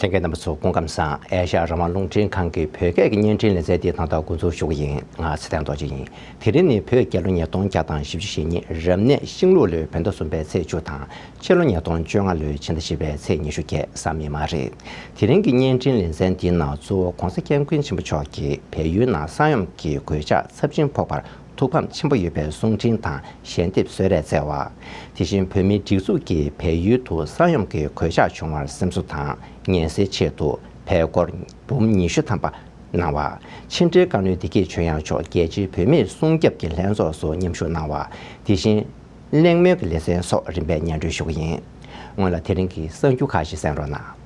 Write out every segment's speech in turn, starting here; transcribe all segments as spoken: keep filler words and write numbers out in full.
ལྷན་རྒྱས་རྣམ་པ་ཚོ་སྐུ་ཁམས་བཟང་། ཨེ་ཤ་ཡ་རང་དབང་རླུང་འཕྲིན་ཁང་གི་བོད་སྐད་ཀྱི་བརྙན་འཕྲིན་ལེ་ཚན་འདི་ད་ལྟ་འགོ་འཛུགས་ཞུ་གི་ཡིན། ང་ཚེ་བརྟན་རྡོ་རྗེ་ཡིན། དེ་རིང་ནི་བོད་རྒྱལ་ལོ་ཉིས་སྟོང་བརྒྱ་དང་བཞི་བཅུ་ཞེ་གཉིས་རབ་གནས་ཤིང་ལུག་ལོའི་བོད་ཟླ་གསུམ་པའི་ཚེས་བཅུ་དང་། ཕྱི་ལོ་ཉིས་སྟོང་བཅོ་ལྔ་ལོའི་ཕྱི་ཟླ་བཞི་པའི་ཚེས་ཉི་ཤུ་བརྒྱད་གཟའ་མིག་དམར་རེད། དེ་རིང་གི་བརྙན་འཕྲིན་ལེ་ཚན་འདིའི་ནང་གཙོ་བོ་༸གོང་ས་༸སྐྱབས་མགོན་ཆེན་པོ་མཆོག་གིས་བལ་ཡུལ་ནང་ས་ཡོམ་གྱི་གོད་ཆག་ཚབས་ཆེན་ཕོག་པར་ཐུགས་ཕམ་ཆེན་པོ་ཡོད་པའི་གསུང་འཕྲིན་དང་ཞལ་འདེབས་གསོལ་རས་སྩལ་བ། དེ་བཞིན་བོད་མིའི་སྒྲིག་འཛུགས་ཀྱིས་བལ་ཡུལ་དུ་ས་ཡོམ་གྱི་གོད་ཆག་བྱུང་བར་སེམས་གསོ་དང་ངལ་སེལ་ཆེད་དུ་བལ་སྒོར་འབུམ་ཉི་ཤུ་ཐམ་པ་གནང་བ། ཕྱི་འབྲེལ་བཀའ་བློན་བདེ་སྐྱིད་ཆོས་དབྱངས་མཆོག་རྒྱལ་སྤྱིའི་བོད་མིའི་སྲུང་སྐྱོབ་ཀྱི་ལྷན་ཚོགས་སུ་མཉམ་ཞུགས་གནང་བ། དེ་བཞིན་གླེང་མོལ་གྱི་ལེ་ཚན་སོགས་རིམ་པས་སྙན་སྒྲོན་ཞུ་གི་ཡིན། སྔོན་ལ་དེ་རིང་གི་གསར་འགྱུར་ཁག་ཅིག་གསན་རོགས་གནང་།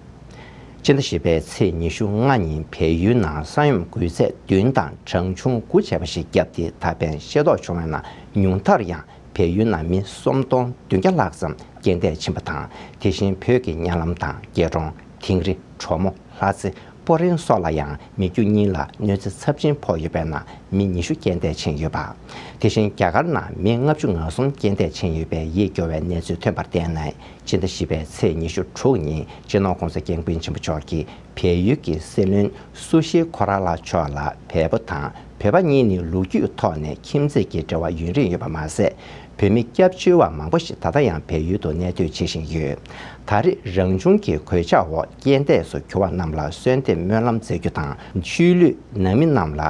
ཕྱི་ཟླ་བཞི་པའི་ཚེས་ཉི་ཤུ་ལྔ་ཉིན་བལ་ཡུལ་ནང་ས་ཡོམ་འགོས་ཚད་བདུན་དང་གྲངས་ཆུང་དགུ་བྱས་པ་ཞིག་བརྒྱབ་སྟེ། ད་ཕན་ཤེས་རྟོགས་བྱུང་བའི་ནང་ཉུང་མཐར་ཡང་བལ་ཡུལ་ནང་མི་སུམ་སྟོང་བདུན་བརྒྱ་ལྷག་ཙམ་རྐྱེན་འདས་ཕྱིན་པ་དང་། དེ་བཞིན་བོད་ཀྱི་གཉའ་ལམ་དང་རྒྱལ་གྲོང་། དིང་རི། གྲོ་མོ། ལྷ་རྩེ། སྤོ་རན་སོགས་ལ་ཡང་མི་རྒྱུ་གཉིས་ལ་གནོད་འཚེ་ཚབས་ཆེན་ཕོག་ཡོད་པའི་ནང་མི་ཉི་ཤུ་རྐྱེན་འདས་ཕྱིན་ཡོད་པ། དེ་བཞིན་རྒྱ་གར་ནང་མི་ལྔ་བཅུ་ང་གསུམ་རྐྱེན་འདས་ཕྱིན་ཡོད་པའི་ཡིད་སྐྱོ་བའི་གནས་ཚུལ་ཐོན་པར་བརྟེན་ནས། ཕྱི་ཟླ་བཞི་པའི་ཚེས་ཉི་ཤུ་དྲུག་ཉིན་སྤྱི་ནོར་༸གོང་ས་༸སྐྱབས་མགོན་ཆེན་པོ་མཆོག་གིས་བལ་ཡུལ་གྱི་སྲིད་བློན་སུ་ཤི་ཁོ་ར་ལ་མཆོག་ལ་བལ་པོ་དང་བོད་པ་གཉིས་ནི་ལོ་རྒྱུས་ཐོག་ནས་ཁྱིམ་མཚེས་ཀྱི་འབྲེལ་བ་ཡུན་རིང་ཡོད་པ་མ་ཟད། བོད་མི་སྐྱབས་བཅོལ་བ་མང་པོ་ཞིག་ད་ལྟ་ཡང་བལ་ཡུལ་དུ་གནས་སྡོད་བྱེད་བཞིན་ཡོད། ད་རེས་རང་བྱུང་གི་གོད་ཆག་འོག་རྐྱེན་འདས་སུ་གྱུར་བ་རྣམས་ལ་གསོལ་འདེབས་སྨོན་ལམ་མཛད་རྒྱུ་དང་། ཆོས་ལུགས་ནང་མི་རྣམས་ལ་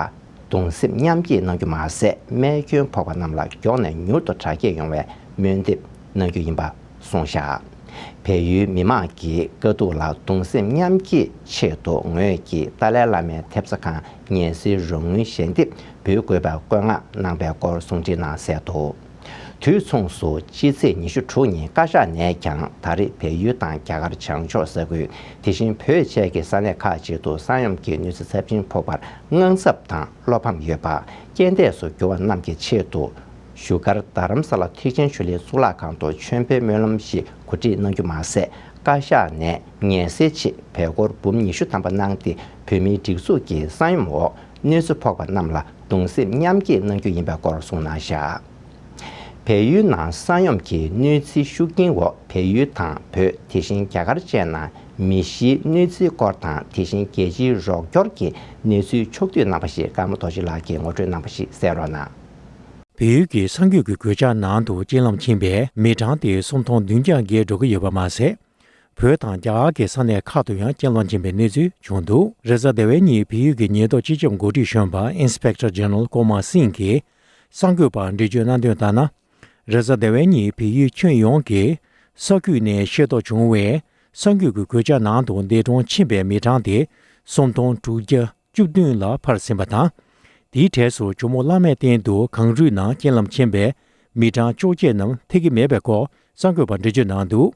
གདུང་སེམས་མཉམ་སྐྱེད་གནང་རྒྱུ་མ་ཟད། རྨས་སྐྱོན་ཕོག་པ་རྣམས་ལ་མགྱོགས་ནས་མྱུར་དུ་དྲག་སྐྱེད་ཡོང་བའི་སྨོན་འདེབས་གནང་རྒྱུ་ཡིན་པ་གསུངས་བཞག། བལ་ཡུལ་མི་མང་གི་དཀའ་སྡུག་ལ་གདུང་སེམས་མཉམ་སྐྱེད་ཆེད་དུ་ངོས་ཀྱིས་ཏཱ་ལའི་བླ་མའི་ཐེབས་རྩ་ཁང་ངལ་སེལ་རོགས་དངུལ་ཞལ་འདེབས་འབུལ་དགོས་པའི་བཀོད་མངགས་གནང་པའི་སྐོར་གསུང་འཕྲིན་ནང་གསལ་འདུག། དུས་མཚུངས་སུ་སྤྱི་ཚེས་ཉི་ཤུ་དྲུག་ཉིན་བཀའ་ཤག་ནས་ཀྱང་ད་རེས་བལ་ཡུལ་དང་རྒྱ་གར་བྱང་ཕྱོགས་ས་ཁུལ། དེ་བཞིན་བོད་བཅས་ཀྱི་ས་གནས་ཁག་ཅིག་ཏུ་ས་ཡོམ་གྱི་གནོད་འཚེ་ཚབས་ཆེན་ཕོག་པར་དངངས་འཚབ་དང་བློ་ཕམ་ཡོད་པ། རྐྱེན་འདས་སུ་གྱུར་བ་རྣམས་ཀྱི་ཆེད་དུ་བཞུགས་སྒར་རྡ་རམ་ས་ལ་ཐེག་ཆེན་ཆོས་གླིང་གཙུག་ལག་ཁང་དུ་མཆོད་འབུལ་སྨོན་ལམ་ཞིག་གོ་སྒྲིག་གནང་རྒྱུ་མ་ཟད། བཀའ་ཤག་ནས་ངལ་སེལ་ཆེད་བལ་སྒོར་འབུམ་ཉི་ཤུ་ཐམ་པ་གནང་སྟེ། བོད་མིའི་སྒྲིག་འཛུགས་ཀྱི་ས་ཡོམ་འོག་གནོད་འཚེ་ཕོག་པ་རྣམས་ལ་གདུང་སེམས་མཉམ་སྐྱེད་གནང་རྒྱུ་ཡིན་པའི་སྐོར་གསུངས་གནང་བཞག། བལ་ཡུལ་ནང་ས་ཡོམ་གྱི་གནོད་འཚེའི་ཤུགས་རྐྱེན་འོག་བལ་ཡུལ་དང་བོད། དེ་བཞིན་རྒྱ་གར་བཅས་ནང་མི་ཤིའི་གནོད་འཚེའི་སྐོར་དང་། དེ་བཞིན་རྒྱལ་སྤྱིའི་རོགས་སྐྱོར་གྱི་གནས་ཚུལ་ཕྱོགས་བསྡུས་གནང་པ་ཞིག་ཀརྨ་རྡོ་རྗེ་ལགས་ཀྱིས་ངོ་སྤྲོད་གནང་པ་ཞིག་གསན་རོགས་གནང་། བལ་ཡུལ་གྱི་ས་འགུལ་གྱི་གོད་ཆག་ནང་དུ་རྐྱེན་ལམ་ཕྱིན་པའི་མི་གྲངས་དེ་སུམ་སྟོང་བདུན་བརྒྱ་བརྒལ་འགྲོ་གི་ཡོད་པ་མ་ཟད། བོད་དང་རྒྱ་གར་གྱི་ས་གནས་ཁག་ཏུ་ཡང་རྐྱེན་ལམ་ཕྱིན་པའི་གནས་ཚུལ་བྱུང་འདུག། རེས་གཟའ་ཟླ་བའི་ཉིན་བལ་ཡུལ་གྱི་ཉེན་རྟོག་སྤྱི་ཁྱབ་འགོ་ཁྲིད་གཞོན་པ་Inspector General ཀོ་མ་སིང་གིས་གསར་འགོད་པར་འགྲེལ་བརྗོད་གནང་དོན་ལྟར་ན། རེས་གཟའ་ཟླ་བའི་ཉིན་བལ་ཡུལ་ཁྱོན་ཡོངས་ཀྱི་ས་ཁུལ་ནས་ཤེས་རྟོགས་བྱུང་བའི་ས་འགུལ་གྱི་གོད་ཆག་ནང་དུ་འདས་གྲོངས་ཕྱིན་པའི་མི་གྲངས་དེ་སུམ་སྟོང་དྲུག་བརྒྱ་བཅུ་བདུན་ལ་འཕར་ཟིན་པ་དང་། དེའི་གྲས་སུ་ཇོ་མོ་བླ་མའི་རྟེན་དུ་གངས་རུད་ནང་རྐྱེན་ལམ་ཕྱིན་པའི་མི་གྲངས་བཅོ་བརྒྱད་རྣམས་ཐེ་གི་མེད་པའི་སྐོར་གསར་འགོད་པར་འགྲེལ་བརྗོད་གནང་འདུག།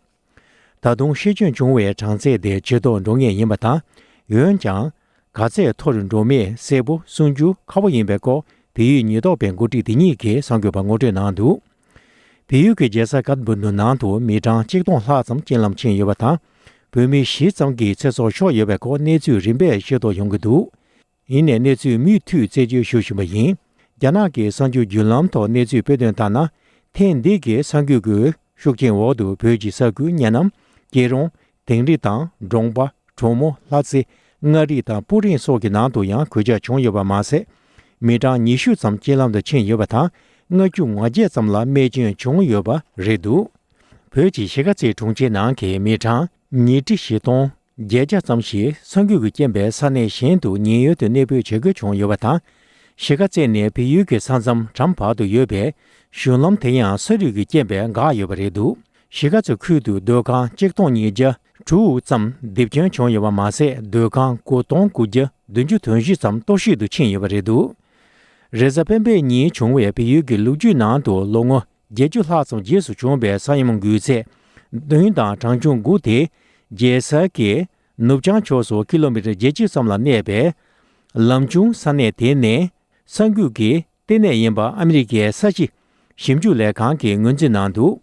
ད་དུང་ཤི་སྐྱོན་བྱུང་བའི་གྲངས་ཚད་དེ་ཇེ་མཐོར་འགྲོ་ངེས་ཡིན་པ་དང་། འོན་ཀྱང་། ག་ཚད་མཐོ་རུ་འགྲོ་མིན་གསལ་པོ་གསུང་རྒྱུ་ཁག་པོ་ཡིན་པའི་སྐོར་བལ་ཡུལ་ཉེན་རྟོག་པའི་འགོ་ཁྲིད་དེ་ཉིད་ཀྱིས་གསར་འགོད་པར་ངོ་སྤྲོད་གནང་འདུག། བལ་ཡུལ་གྱི་རྒྱལ་ས་ཀཐ་མན་ཌུ་ནང་དུ་མི་གྲངས་གཅིག་སྟོང་ལྷག་ཙམ་རྐྱེན་ལམ་ཕྱིན་ཡོད་པ་དང་། བོད་མི་བཞི་ཙམ་གྱི་ཚེ་སྲོག་ཤོར་ཡོད་པའི་སྐོར་གནས་ཚུལ་རིམ་པས་ཤེས་རྟོགས་ཡོང་གི་འདུག། ཡིན་ནའི་གནས་ཚུལ་མུ་མཐུད་རྩད་གཅོད་ཞུ་བཞིན་པ་ཡིན། རྒྱ་ནག་གི་གསར་འགྱུར་བརྒྱུད་ལམ་ཐོག་གནས་ཚུལ་སྤེལ་དོན་ལྟར་ན། ཐེངས་འདི་གའི་ས་འགུལ་གྱི་ཤུགས་རྐྱེན་འོག་ཏུ་བོད་ཀྱི་ས་ཁུལ་གཉའ་ནམ། སྐྱིད་རོང་། དིང་རི་དང་འབྲོང་པ། གྲོ་མོ། ལྷ་རྩེ། མངའ་རིས་དང་སྤུ་རིང་སོགས་ཀྱི་ནང་དུ་ཡང་གོད་ཆག་བྱུང་ཡོད་པ་མ་ཟད། མི་གྲངས་ཉི་ཤུ་ཙམ་རྐྱེན་ལམ་དུ་ཕྱིན་ཡོད་པ་དང་། ལྔ་བཅུ་ང་བརྒྱད་ཙམ་ལ་རྨས་སྐྱོན་བྱུང་ཡོད་པ་རེད་འདུག། བོད་ཀྱི་གཞིས་ཀ་རྩེ་དྲུང་ཆེ་ནང་གི་མི་གྲངས་ཉིས་ཁྲི་བཞི་སྟོང་བརྒྱད་བརྒྱ་ཙམ་ཞིག་ས་འགུལ་གྱི་རྐྱེན་པས་ས་གནས་གཞན་དུ་ཉེན་གཡོལ་དུ་གནས་སྤོས་བྱ་དགོས་བྱུང་ཡོད་པ་དང་། གཞིས་ཀ་རྩེ་ནས་བལ་ཡུལ་གྱི་ས་མཚམས་གྲམ་བར་དུ་ཡོད་པའི་གཞུང་ལམ་དེ་ཡང་ས་རུད་ཀྱི་རྐྱེན་པས་འགག་ཡོད་པ་རེད་འདུག། གཞིས་ཀ་རྩེ་ཁུལ་དུ་སྡོད་ཁང་གཅིག་སྟོང་ཉིས་བརྒྱ་དྲུག་ཙམ་འདེབས་སྐྱོན་བྱུང་ཡོད་པ་མ་ཟད། སྡོད་ཁང་དགུ་སྟོང་དགུ་བརྒྱ་བདུན་ཅུ་དོན་བཞི་ཙམ་གཏོར་བཤིག་ཏུ་ཕྱིན་ཡོད་པ་རེད་འདུག། རེས་གཟའ་སྤེན་པའི་ཉིན་བྱུང་བའི་བལ་ཡུལ་གྱི་ལོ་རྒྱུས་ནང་དུ་ལོ་ངོ་བརྒྱད་ཅུ་ལྷག་ཙམ་རྗེས་སུ་བྱུང་བའི་ས་ཡོམ་འགུལ་ཚད་བདུན་དང་གྲངས་ཆུང་དགུ་དེ། རྒྱལ་ས་ཀྱི་ནུབ་བྱང་ཕྱོགས་སུ་ཀི་ལོ་མི་ཊར་བརྒྱད་ཅུ་ཙམ་ལ་གནས་པའི་ལམ་ཆུང་ས་གནས་དེ་ནས་ས་འགུལ་གྱི་ལྟེ་གནས་ཡིན་པ་ཨ་མི་རི་ཀའི་ས་གཞི་ཞིབ་འཇུག་ལས་ཁང་གིས་ངོས་འཛིན་གནང་འདུག།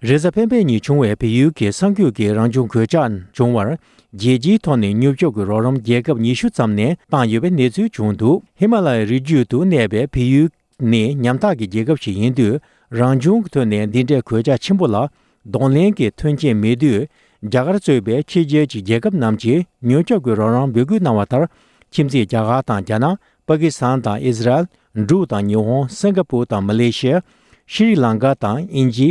རེས་གཟའ་སྤེན་པའི་ཉིན་བྱུང་བའི་བལ་ཡུལ་གྱི་ས་འགུལ་གྱིས་རང་བྱུང་གོད་ཆག་བྱུང་བར་རྒྱལ་སྤྱིའི་ཐོག་ནས་མྱུར་སྐྱོབ་ཀྱི་རོགས་རམ་རྒྱལ་ཁབ་ཉི་ཤུ་ཙམ་ནས་བཏང་ཡོད་པའི་གནས་ཚུལ་བྱུང་འདུག། ཧི་མ་ལ་ཡའི་རི་རྒྱུད་དུ་གནས་པའི་བལ་ཡུལ་ནི་ཉམ་ཐག་གི་རྒྱལ་ཁབ་ཞིག་ཡིན་དུས། རང་བྱུང་གི་ཐོག་ནས་འདི་འདྲའི་གོད་ཆག་ཆེན་པོ་ལ་གདོང་ལེན་གྱི་མཐུན་རྐྱེན་མེད་དུས། རྒྱ་གར་གཙོས་པའི་ཕྱི་རྒྱལ་གྱི་རྒྱལ་ཁབ་རྣམས་ཀྱིས་མྱུར་སྐྱོབ་ཀྱི་རོགས་རམ་འབོད་སྐུལ་གནང་བ་ལྟར། ཁྱིམ་མཚེས་རྒྱ་གར་དང་རྒྱ་ནག་པ་ཀི་སི་ཐན་དང་ཨི་ཟི་རལ། འབྲུག་དང་ཉི་ཧོང་། སིང་ག་པུར་དང་མ་ལེ་ཤི་ཡ། ཤྲི་ལང་ཀ་དང་དབྱིན་ཇི།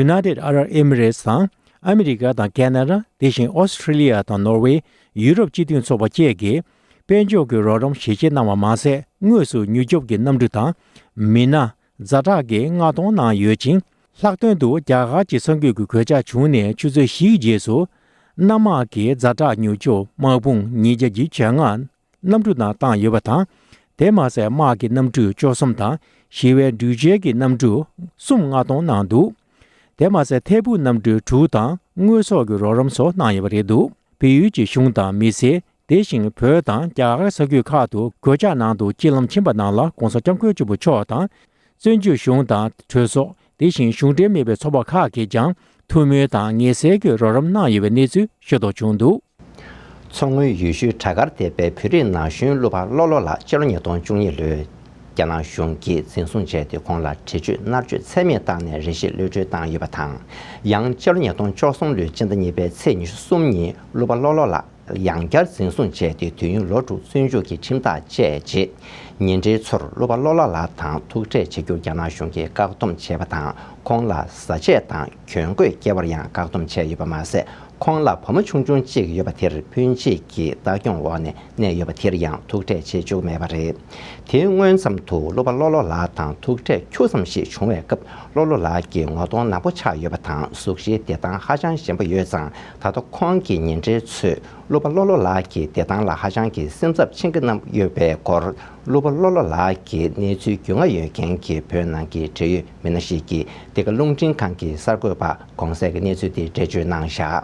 United Arab Emirates དང་ཨ་མི་རི་ཀ་དང་ཁེ་ན་ཌ། དེ་བཞིན་ཨོ་སི་ཁྲི་ལི་ཡ་དང་ནོར་ཝེ། ཡུ་རོབ་སྤྱི་མཐུན་ཚོགས་པ་བཅས་ཀྱིས་དཔལ་འབྱོར་གྱི་རོགས་རམ་ཞལ་བཞེས་གནང་བ་མ་ཟད། དངོས་སུ་མྱུར་སྐྱོབ་ཀྱི་གནམ་གྲུ་དང་མི་སྣ། ཛ་དྲག་གི་མངགས་གཏོང་གནང་ཡོད་ཅིང་། ལྷག་དོན་དུ་རྒྱ་གར་གྱི་ས་འགུལ་གྱི་གོད་ཆག་བྱུང་ནས་ཆུ་ཚོད་བཞིའི་རྗེས་སུ། གནམ་དམག་གི་ཛ་དྲག་མྱུར་སྐྱོབ་དམག་དཔུང་ཉིས་བརྒྱ་བཞི་བཅུ་ལྔ་གནམ་གྲུ་ནང་བཏང་ཡོད་པ་དང་། དེ་མ་ཟད་དམག་གི་གནམ་གྲུ་བཅུ་གསུམ་དང་ཞི་བའི་འགྲུལ་བྱེད་ཀྱི་གནམ་གྲུ་གསུམ་མངགས་གཏོང་གནང་འདུག་དེ་མ་ཟད་ཐད་འཕུར་གནམ་གྲུ་དྲུག་དང་དངོས་ཟོག་གི་རོགས་རམ་སོགས་གནང་ཡོད་པ་རེད་འདུག་བལ་ཡུལ་གྱི་གཞུང་དང་མི་སེར། དེ་བཞིན་བོད་དང་རྒྱ་གར་ས་ཁུལ་ཁག་ཏུ་གོད་ཆག་ནང་དུ་སྤྱི་ལམ་ཕྱིན་པ་རྣམས་ལ་༸གོང་ས་༸སྐྱབས་མགོན་ཆེན་པོ་མཆོག་དང་། བཙན་བྱོལ་གཞུང་དང་གྲོས་ཚོགས། དེ་བཞིན་གཞུང་འབྲེལ་མིན་པའི་ཚོགས་པ་ཁག་གིས་ཀྱང་ཐུགས་སྨོན་དང་ངལ་སེལ་གྱི་རོགས་རམ་གནང་ཡོད་པའི་གནས་ཚུལ་ཤེས་རྟོགས་བྱུང་འདུག་མཚོ་སྔོན་ཡུལ་ཤུལ་བྲག་དཀར་སྡེ་པའི་བོད་རིགས་ན་གཞོན་གླུ་པ་བློ་བློ་ལགས་སྤྱི་ལོ་ཉིས་སྟོང་བཅུ་གཉིས་ལོའི་རྒྱ་ནག་གཞུང་གིས་འཛིན་བཟུང་བྱས་ཏེ། ཁོང་ལ་འདྲི་གཅོད་མནར་གཅོད་ཚད་མེད་བཏང་ནས་རེ་ཞིག་གློད་གྲོལ་བཏང་ཡོད་པ་དང་། ཡང་སྤྱི་ལོ་ཉིས་སྟོང་བཅུ་གསུམ་ལོའི་སྤྱི་ཟླ་གཉིས་པའི་ཚེས་ཉི་ཤུ་གསུམ་ཉིན་གླུ་པ་བློ་བློ་ལགས་ཡང་བསྐྱར་འཛིན་བཟུང་བྱས་ཏེ། དུས་ཡུན་ལོ་དྲུག་བཙོན་འཇུག་གི་ཁྲིམས་ཐག་བཅད་རྗེས། ཉེ་འབྲེལ་ཚོར་གླུ་པ་བློ་བློ་ལགས་དང་ཐུག་འཕྲད་བྱེད་རྒྱུར་རྒྱ་ནག་གཞུང་གིས་བཀག་སྡོམ་བྱས་པ་དང་། ཁོང་ལ་བཟའ་ཆས་དང་གྱོན་གོས་སྐྱེལ་བར་ཡང་བཀག་སྡོམ་བྱས་ཡོད་པ་མ་ཟད། ཁོང་ལ་བུ་མོ་ཆུང་ཆུང་གཅིག་ཡོད་པ་དེར་སྤུན་མཆེད་ཀྱི་ལྟ་སྐྱོང་འོག་ནས་གནས་ཡོད་པ་དེར་ཡང་ཐུག་འཕྲད་བྱེད་བཅུག་མེད་པ་རེད། དེའི་སྔོན་ཙམ་དུ་གླུ་པ་བློ་བློ་ལགས་དང་ཐུག་འཕྲད་ཁྱུག་ཙམ་ཞིག་བྱུང་བའི་སྐབས། བློ་བློ་ལགས་ཀྱི་ངོ་གདོང་ནག་པོ་ཆགས་ཡོད་པ་དང་། གཟུགས་གཞིའི་བདེ་ཐང་ཧ་ཅང་ཞན་པོ་ཡོད་ཙང་། ད་ལྟ་ཁོང་གི་ཉེ་འབྲེལ་ཚོས་གླུ་པ་བློ་བློ་ལགས་ཀྱི་བདེ་ཐང་ལ་ཧ་ཅང་གི་སེམས་འཚབ་ཆེན་པོ་གནང་ཡོད་པའི་སྐོར། གླུ་པ་བློ་བློ་ལགས་ཀྱི་གནས་ཚུལ་རྒྱུས་མངའ་ཡོད་མཁན་གྱི་བོད་ནང་གི་འབྲེལ་ཡོད་མི་སྣ་ཞིག་གིས་འདི་ག་རླུང་འཕྲིན་ཁང་གི་གསར་འགོད་པ་གོང་གསལ་གྱི་གནས་ཚུལ་དེ་འགྲེལ་བརྗོད་གནང་བཞག་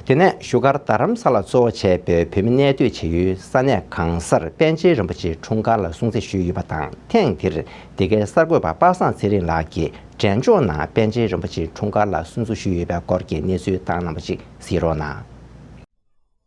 དེ་ནས་བཞུགས་སྒར་རྡ་རམ་ས་ལ་གཙོ་བོ་བྱས་པའི་བོད་མི་གནས་སྡོད་བྱེད་ཡུལ་ས་གནས་གང་སར་པཎ་ཆེན་རིན་པོ་ཆེའི་འཁྲུངས་སྐར་ལ་སྲུང་བརྩི་ཞུས་ཡོད་པ་དང་། ཐེངས་འདིར་འདི་གའི་གསར་འགོད་པ་པ་སངས་ཚེ་རིང་ལགས་ཀྱིས་འབྲས་ལྗོངས་ནང་པཎ་ཆེན་རིན་པོ་ཆེའི་འཁྲུངས་སྐར་ལ་སྲུང་བརྩི་ཞུས་ཡོད་པའི་སྐོར་གྱི་གནས་ཚུལ་བཏང་གནང་བ་ཅིག་གཟིགས་རོགས་གནང་།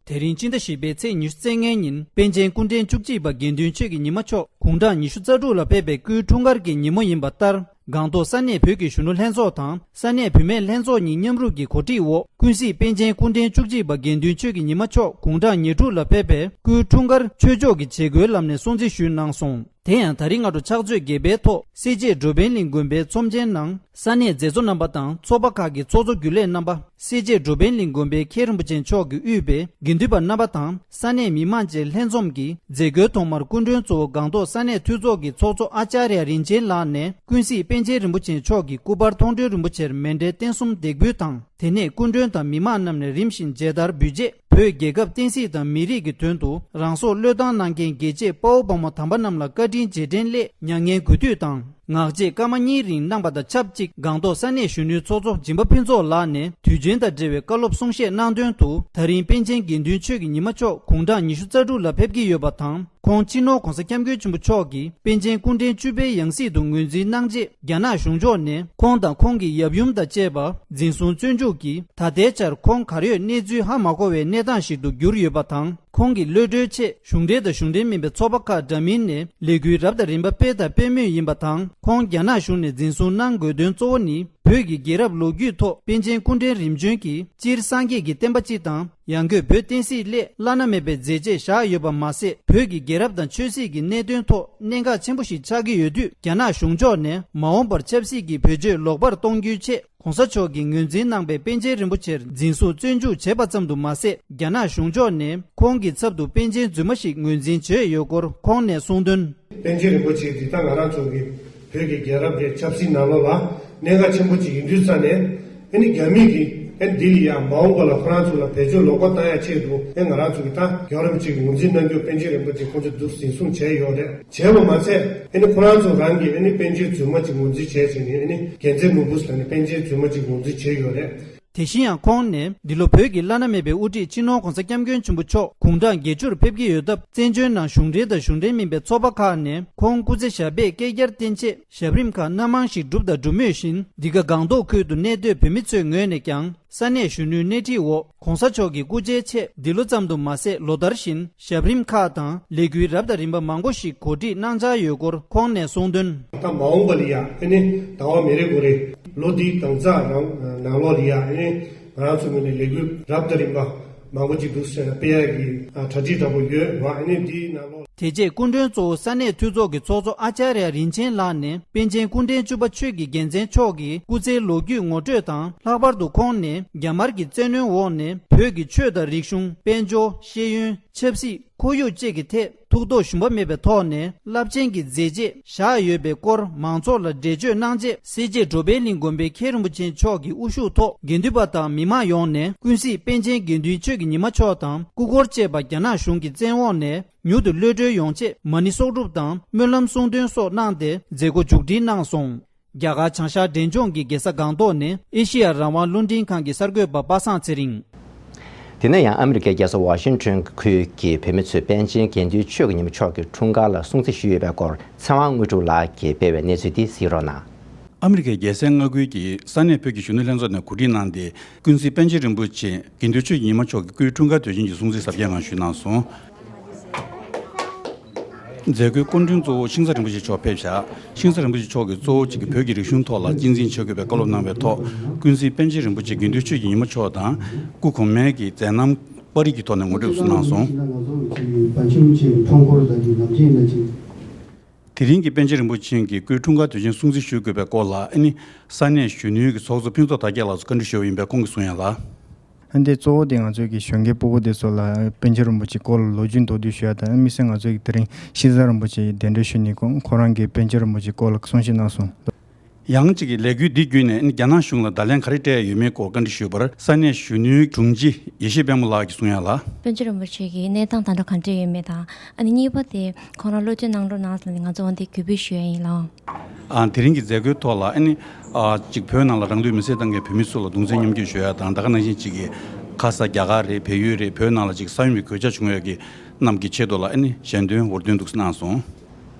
དེ་རིང་སྤྱི་ཟླ་བཞི་པའི་ཚེས་ཉི་ཤུ་རྩ་ལྔའི་ཉིན་པཎ་ཆེན་སྐུ་ཕྲེང་བཅུ་གཅིག་པ་དགེ་འདུན་ཆོས་ཀྱི་ཉི་མ་མཆོག་དགུང་གྲངས་ཉི་ཤུ་རྩ་དྲུག་ལ་ཕེབས་པའི་སྐུའི་འཁྲུངས་སྐར་གྱི་ཉིན་མོ་ཡིན་པ་ལྟར། སྒང་ཏོག་ས་གནས་བོད་ཀྱི་གཞོན་ནུ་ལྷན་ཚོགས་དང་ས་གནས་བུད་མེད་ལྷན་ཚོགས་གཉིས་མཉམ་རུབ་ཀྱིས་གོ་སྒྲིག་འོག་ཀུན་གཟིགས་པཎ་ཆེན་སྐུ་ཕྲེང་བཅུ་གཅིག་པ་དགེ་འདུན་ཆོས་ཀྱི་ཉི་མ་མཆོག་དགུང་གྲངས་ཉེར་དྲུག་ལ་ཕེབས་པའི་སྐུའི་འཁྲུངས་སྐར་ཆོས་ཕྱོགས་ཀྱི་བྱེད་སྒོའི་ལམ་ནས་སྲུང་བརྩི་ཞུས་གནང་སོང་། དེ་ཡང་ད་རིང་སྔ་དྲོ་ཕྱག་ཚོད་བརྒྱད་པའི་ཐོག་སེར་བྱེས་འགྲོ་ཕན་གླིང་དགོན་པའི་ཚོམས་ཆེན་ནང་ས་གནས་མཛད་གཙོ་རྣམ་པ་དང་ཚོགས་པ་ཁག་གི་ཚོགས་གཙོ་རྒྱུན་ལས་རྣམ་པ། སེར་བྱེས་འགྲོ་ཕན་གླིང་དགོན་པའི་མཁན་རིན་པོ་ཆེ་མཆོག་གིས་དབུས་པའི་དགེ་འདུན་པ་རྣམ་པ་དང་ས་གནས་མི་མང་བཅས་ལྷན་འཛོམས་ཀྱིས་མཛད་སྒོའི་ཐོག་མར་སྐུ་མགྲོན་གཙོ་བོ་སྒང་ཏོག་ས་གནས་འཐུས་ཚོགས་ཀྱི་ཚོགས་གཙོ་ཨ་ཅཱརྱ་རིན་ཆེན་ལགས་ནས་ཀུན་གཟིགས་པཎ་ཆེན་རིན་པོ་ཆེ་མཆོག་གི་སྐུ་པར་མཐོང་གྲོལ་རིན་པོ་ཆེར་མཎྜལ་རྟེན་གསུམ་འདེགས་འབུལ་དང་། དེ་ནས་སྐུ་མགྲོན་དང་མི་མང་རྣམས་ནས་རིམ་བཞིན་མཇལ་དར་འབུལ་རྗེས། བོད་རྒྱལ་ཁབ་བསྟན་སྲིད་དང་མི་རིགས་ཀྱི་དོན་དུ་རང་སྲོག་བློས་བཏང་གནང་མཁན་རྒྱལ་གཅེས་དཔའ་བོ་དཔའ་མོ་དམ་པ་རྣམས་ལ་བཀའ་དྲིན་རྗེས་དྲན་སླད་མྱ་ངན་གུས་འདུད་དང་། ངག་བཅད་སྐར་མ་གཉིས་རིང་གནང་པ་དང་ཆབས་ཅིག་སྒང་ཏོག་ས་གནས་གཞོན་ནུའི་ཚོགས་གཙོ་སྦྱིན་པ་ཕུན་ཚོགས་ལགས་ནས་དུས་ཆེན་དང་འབྲེལ་བའི་བཀའ་སློབ་གསུང་བཤད་གནང་དོན་དུ། ད་རིང་པཎ་ཆེན་དགེ་འདུན་ཆོས་ཀྱི་ཉི་མ་མཆོག་དགུང་གྲངས་ཉི་ཤུ་རྩ་དྲུག་ལ་ཕེབས་ཀྱི་ཡོད་པ་དང་། ཁོང་སྤྱི་ནོར་༸གོང་ས་༸སྐྱབས་མགོན་ཆེན་པོ་མཆོག་གིས་པཎ་ཆེན་སྐུ་ཕྲེང་བཅུ་པའི་ཡང་སྲིད་དུ་ངོས་འཛིན་གནང་རྗེས། རྒྱ་ནག་གཞུང་ཕྱོགས་ནས་ཁོང་དང་ཁོང་གི་ཡབ་ཡུམ་དང་བཅས་པ་འཛིན་བཟུང་བཙོན་འཇུག་གིས། ད་ལྟའི་ཆར་ཁོང་གར་ཡོད་གནས་ཚུལ་ཧ་མ་གོ་བའི་གནས་སྟངས་ཤིག་ཏུ་གྱུར་ཡོད་པ་དང་། ཁོང་གི་གློད་གྲོལ་ཆེད་གཞུང་འབྲེལ་དང་གཞུང་འབྲེལ་མིན་པའི་ཚོགས་པ་ཁག་འདྲ་མིན་ནས་ལས་འགུལ་རབ་དང་རིམ་པ་སྤེལ་དང་སྤེལ་མུས་ཡིན་པ་དང་། ཁོང་རྒྱ་ནག་གཞུང་ནས་འཛིན་བཟུང་གནང་དགོས་དོན་གཙོ་བོ་ནི། བོད་ཀྱི་རྒྱལ་རབས་ལོ་རྒྱུས་ཐོག་པཎ་ཆེན་སྐུ་ཕྲེང་རིམ་བྱོན་གྱིས་སྤྱིར་སངས་རྒྱས་ཀྱི་བསྟན་པ་སྤྱི་དང་། ཡང་སྒོས་བོད་བསྟན་སྲིད་སླད་བླ་ན་མེད་པའི་མཛད་རྗེས་བཞག་ཡོད་པ་མ་ཟད། བོད་ཀྱི་རྒྱལ་རབས་དང་ཆོས་སྲིད་ཀྱི་གནད་དོན་ཐོག་གནད་འགག་ཆེན་པོ་ཞིག་ཆགས་ཀྱི་ཡོད་དུས། རྒྱ་ནག་གཞུང་ཕྱོགས་ནས་མ་འོངས་པར་ཆབ་སྲིད་ཀྱི་བེད་སྤྱོད་ལོག་པར་གཏོང་རྒྱུའི་ཆེད། ༸གོང་ས་མཆོག་གིས་ངོས་འཛིན་གནང་པའི་པཎ་ཆེན་རིན་པོ་ཆེར་འཛིན་བཟུང་བཙོན་འཇུག་བྱས་པ་ཙམ་དུ་མ་ཟད། རྒྱ་ནག་གཞུང་ཕྱོགས་ནས་ཁོང་གི་ཚབ་ཏུ་པཎ་ཆེན་རྫུན་མ་ཞིག་ངོས་འཛིན་བྱས་ཡོད་སྐོར་ཁོང་ནས་གསུངས་དོན། པཎ་ཆེན་རིན་པོ་ཆེ་འདི་ད་ང་རང་ཚོ་གི་བོད་ཀྱི་རྒྱལ་རབས་ཀྱི་ཆབ་སྲིད་ནང་ལོགས་ལ་གནད་འགག་ཆེན་པོ་ཅིག་ཡིན་དུས་ཙང་ནས། ཨ་ནི་རྒྱ་མི་གིས་ཨ་ནི་འདི་ལ་ཡང་མ་འོངས་པ་ལ་ཁོ་རང་ཚོ་ལ་བེད་སྤྱོད་ལོག་པ་བཏང་ཡ་ཆེད་དུ། ཨ་ང་རང་ཚོ་གི་ད་རྒྱལ་བ་རིན་པོ་ཆེ་གི་ངོས་འཛིན་གནང་རྒྱུ་པཎ་ཆེན་རིན་པོ་ཆེ་ཁོང་ཚོས་འདུག་འཛིན་བཟུང་བྱས་ཡོད་རེད། བྱས་པ་མ་ཚད། ཨ་ནི་ཁོ་རང་ཚོ་རང་གིས་ཨ་ནི་པཎ་ཆེན་རྫུན་མ་ཅིག་ངོས་འཛིན་བྱས་བྱས་ནས། ཨ་ནི་རྒྱལ་མཚན་ནོར་བུ་ཟེར་ནས་པཎ་ཆེན་རྫུན་མ་ཅིག་ངོས་འཛིན་བྱས་ཡོད་རེད། དེ་བཞིན་ཡང་ཁོང་ནས་འདི་ལོ་བོད་ཀྱི་བླ་ན་མེད་པའི་དབུ་ཁྲིད་སྤྱི་ནོར་༸གོང་ས་༸སྐྱབས་མགོན་ཆེན་པོ་མཆོག་དགུང་གྲངས་བརྒྱད་ཅུར་ཕེབས་ཀྱི་ཡོད་སྟབས། བཙན་བྱོལ་ནང་གཞུང་འབྲེལ་དང་གཞུང་འབྲེལ་མིན་པའི་ཚོགས་པ་ཁག་ནས་ཁོང་སྐུ་ཚེ་ཞབས་པད་བསྐལ་བརྒྱར་བརྟན་ཆེད་ཞབས་རིམ་ཁག་སྣ་མང་ཞིག་བསྒྲུབས་དང་སྒྲུབ་མུས་བཞིན། འདི་ག་སྒང་ཏོག་ཁུལ་དུ་གནས་སྡོད་བོད་མི་ཚོའི་ངོས་ནས་ཀྱང་ས་གནས་གཞོན་ནུའི་སྣེ་ཁྲིད་འོག་༸གོང་ས་མཆོག་གི་སྐུ་ཕྱྭའི་ཆེད་འདི་ལོ་ཙམ་དུ་མ་ཟད། ལོ་ལྟར་བཞིན་ཞབས་རིམ་ཁག་དང་ལས་འགུལ་རབ་དང་རིམ་པ་མང་པོ་ཞིག་གོ་སྒྲིག་གནང་འཆར་ཡོད་སྐོར་ཁོང་ནས་གསུངས་དོན། ད་མ་འོངས་པ་ལ་ཡ་ཨ་ནི་ཟླ་བ་མེ་རེ་གོ་རེ་ལོ་འདིའི་ཟླ་མཚན་ནང་ནང་ལོགས་ལ་ཡ་ཨ་ནི་ ང་རང་ཚོའི་ངོས་ནས་ལས་འགུལ་རབ་དང་རིམ་པ་མང་པོ་ཅིག་འདུག་ཟེར་སྤེལ་ཡག་གི་ཨ་གྲ་སྒྲིག་འདྲ་པོ་ཡོད་རེད་བ། ཨ་ནི་འདིའི་ནང་ལོགས། དེ་རྗེས་སྐུ་མགྲོན་གཙོ་བོ་ས་གནས་འཐུས་ཚོགས་ཀྱི་ཚོགས་གཙོ་ཨ་ཅཱརྱ་རིན་ཆེན་ལགས་ནས་པཎ་ཆེན་སྐུ་ཕྲེང་བཅུ་པ་ཆོས་ཀྱི་རྒྱལ་མཚན་མཆོག་གི་སྐུ་ཚེའི་ལོ་རྒྱུས་ངོ་སྤྲོད་དང་། ལྷག་པར་དུ་ཁོང་ནས་རྒྱ་དམར་གྱི་བཙན་གནོན་འོག་ནས་བོད་ཀྱི་ཆོས་དང་རིག་གཞུང་། དཔལ་འབྱོར། ཤེས་ཡོན། ཆབ་སྲིད། ཁོར་ཡུག་བཅས་ཀྱི་ཐད་ཐུགས་དོགས་ཞུམ་པ་མེད་པའི་ཐོག་ནས་རླབས་ཆེན་གྱི་མཛད་རྗེས་བཞག་ཡོད་པའི་སྐོར་མང་ཚོགས་ལ་འགྲེལ་བརྗོད་གནང་རྗེས། སེར་བྱེས་གྲོ་འཕེལ་གླིང་དགོན་པའི་མཁན་རིན་པོ་ཆེ་མཆོག་གི་དབུ་བཞུགས་ཐོག་དགེ་འདུན་པ་དང་མི་མང་ཡོངས་ནས་ཀུན་གཟིགས་པཎ་ཆེན་དགེ་འདུན་ཆོས་ཀྱི་ཉི་མ་མཆོག་དང་སྐུ་འཁོར་བཅས་པ་རྒྱ་ནག་གཞུང་གི་བཙན་འོག་ནས་མྱུར་དུ་གློད་གྲོལ་ཡོང་ཆེད་མ་ཎི་གསོག་སྒྲུབ་དང་སྨོན་ལམ་གསུང་འདོན་སོགས་གནང་སྟེ་མཛད་སྒོ་མཇུག་སྒྲིལ་གནང་སོང་། རྒྱ་གར་བྱང་ཤར་འབྲས་ལྗོངས་ཀྱི་རྒྱལ་ས་སྒང་ཏོག་ནས་ཨེ་ཤེ་ཡ་རང་དབང་རླུང་འཕྲིན་ཁང་གི་གསར་འགོད་པ་པ་སངས་ཚེ་རིང་། དེ་ནས་ཡང་ཨ་མི་རི་ཀའི་རྒྱལ་ས་ཝ་ཤིང་ཊོན་ཁུལ་གྱི་བོད་མི་ཚོས་པཎ་ཆེན་དགེ་འདུན་ཆོས་ཀྱི་ཉི་མ་མཆོག་གི་འཁྲུངས་སྐར་ལ་སྲུང་བརྩི་ཞུས་ཡོད་པའི་སྐོར་ཚེ་དབང་དངོས་གྲུབ་ལགས་ཀྱིས་སྤེལ་བའི་གནས་ཚུལ་འདི་གཟིགས་རོགས་གནང་། ཨ་མི་རི་ཀའི་རྒྱལ་སའི་མངའ་ཁུལ་གྱི་ས་གནས་བོད་ཀྱི་གཞོན་ནུ་ལྷན་ཚོགས་ནས་གོ་སྒྲིག་གནང་སྟེ། ཀུན་གཟིགས་པཎ་ཆེན་རིན་པོ་ཆེ་དགེ་འདུན་ཆོས་ཀྱི་ཉི་མ་མཆོག་གི་སྐུའི་འཁྲུངས་སྐར་དུས་ཆེན་གྱི་སྲུང་བརྩི་གཟབ་རྒྱས་ངང་ཞུས་གནང་སོང་། མཛད་སྒོའི་སྐུ་མགྲོན་གཙོ་བོ་ཤིང་བཟའ་རིན་པོ་ཆེ་མཆོག་ཕེབས་ཤག་ཤིང་བཟའ་རིན་པོ་ཆེ་མཆོག་གིས་གཙོ་བོ་གཅིག་གི་བོད་ཀྱི་རིག་གཞུང་ཐོག་ལ་གཅེས་འཛིན་བྱེད་དགོས་པའི་བཀའ་སློབ་གནང་བའི་ཐོག་ཀུན་གཟིགས་པཎ་ཆེན་རིན་པོ་ཆེ་དགེ་འདུན་ཆོས་ཀྱི་ཉི་མ་མཆོག་དང་སྐུ་གོང་མའི་གི་མཛད་རྣམ་པར་རིས་ཀྱི་ཐོག་ནས་ངོ་སྤྲོད་ཞུས་གནང་སོང་། དེ་རིང་གི་པཎ་ཆེན་རིན་པོ་ཆེ་གི་སྐུའི་འཁྲུངས་སྐར་དུས་ཆེན་སྲུང་བརྩི་ཞུ་དགོས་པའི་སྐོར་ལ་ཨ་ནི་ས་གནས་གཞོན་ནུའི་གི་ཚོགས་གཙོ་ཕུན་ཚོགས་དར་རྒྱས་ལགས་སུ་བཀའ་འདྲི་ཞུས་པ་ཡིན་པས་ཁོང་གིས་གསུངས་ཡ་ལ། འདི་གཙོ་བོ་དེ་ང་ཚོའི་གི་གཞོན་སྐྱེས་སྤུ་གུ་དེ་ཚོ་ལ་པཎ་ཆེན་རིན་པོ་ཆེའི་སྐོར་ལ་ལོ་རྒྱུས་མདོར་བསྡུས་ཞུ་ཡ་དང་། དམིགས་བསལ་ང་ཚོའི་གི་དེ་རིང་ཤིང་བཟའ་རིན་པོ་ཆེ་གདན་འདྲེན་ཞུས་ནས་ཁོང་ཁོ་རང་གི་པཎ་ཆེན་རིན་པོ་ཆེའི་སྐོར་ལ་གསུང་བཤད་གནང་སོང་། ཡང་གཅིག་གིས་ལས་འགུལ་འདི་བརྒྱུད་ནས་རྒྱ་ནག་གཞུང་ལ་བརྡ་ལན་ག་རེ་སྤྲད་ཡོད་མེད་སྐོར་བཀའ་འདྲི་ཞུས་པར་ས་གནས་གཞོན་ནུའི་དྲུང་ཆེ་ཡེ་ཤེས་དཔལ་མོ་ལགས་ཀྱིས་གསུང་ཡ་ལ། པཎ་ཆེན་རིན་པོ་ཆེ་གི་གནས་སྟངས་ད་དུང་ག་འདྲ་ཡོད་མེད་དང་། ཨ་ནི་གཉིས་པ་དེ་ཁོང་རང་བློ་མཐུན་གནང་རོགས་གནང་ཟེར་ནས་ང་ཚོ་འོ་འདི་གུས་འབུལ་ཞུ་ཡ་ཡིན་ལགས། ཨ། དེ་རིང་གི་མཛད་སྒོའི་ཐོག་ལ་ཨ་ནི་ཨ་གཅིག་བོད་ནང་ལ་རང་ལུས་མེར་སྲེག་བཏང་མཁན་བོད་མི་ཚོ་ལ་གདུང་སེམས་མཉམ་སྐྱེད་ཞུ་ཡ་དང་། ད་ག་ནང་བཞིན་གཅིག་གིས་ཁ་ས་རྒྱ་གར་རེད། བལ་ཡུལ་རེད། བོད་ནང་ལ་གཅིག་ས་ཡོམ་གྱི་གོད་ཆག་བྱུང་ཡོད་མཁན་རྣམས་ཀྱི་ཆེད་དུ་ལ་ཨ་ནི་ཞལ་འདོན་འུར་འདོན་འདུག་གནང་སོང་།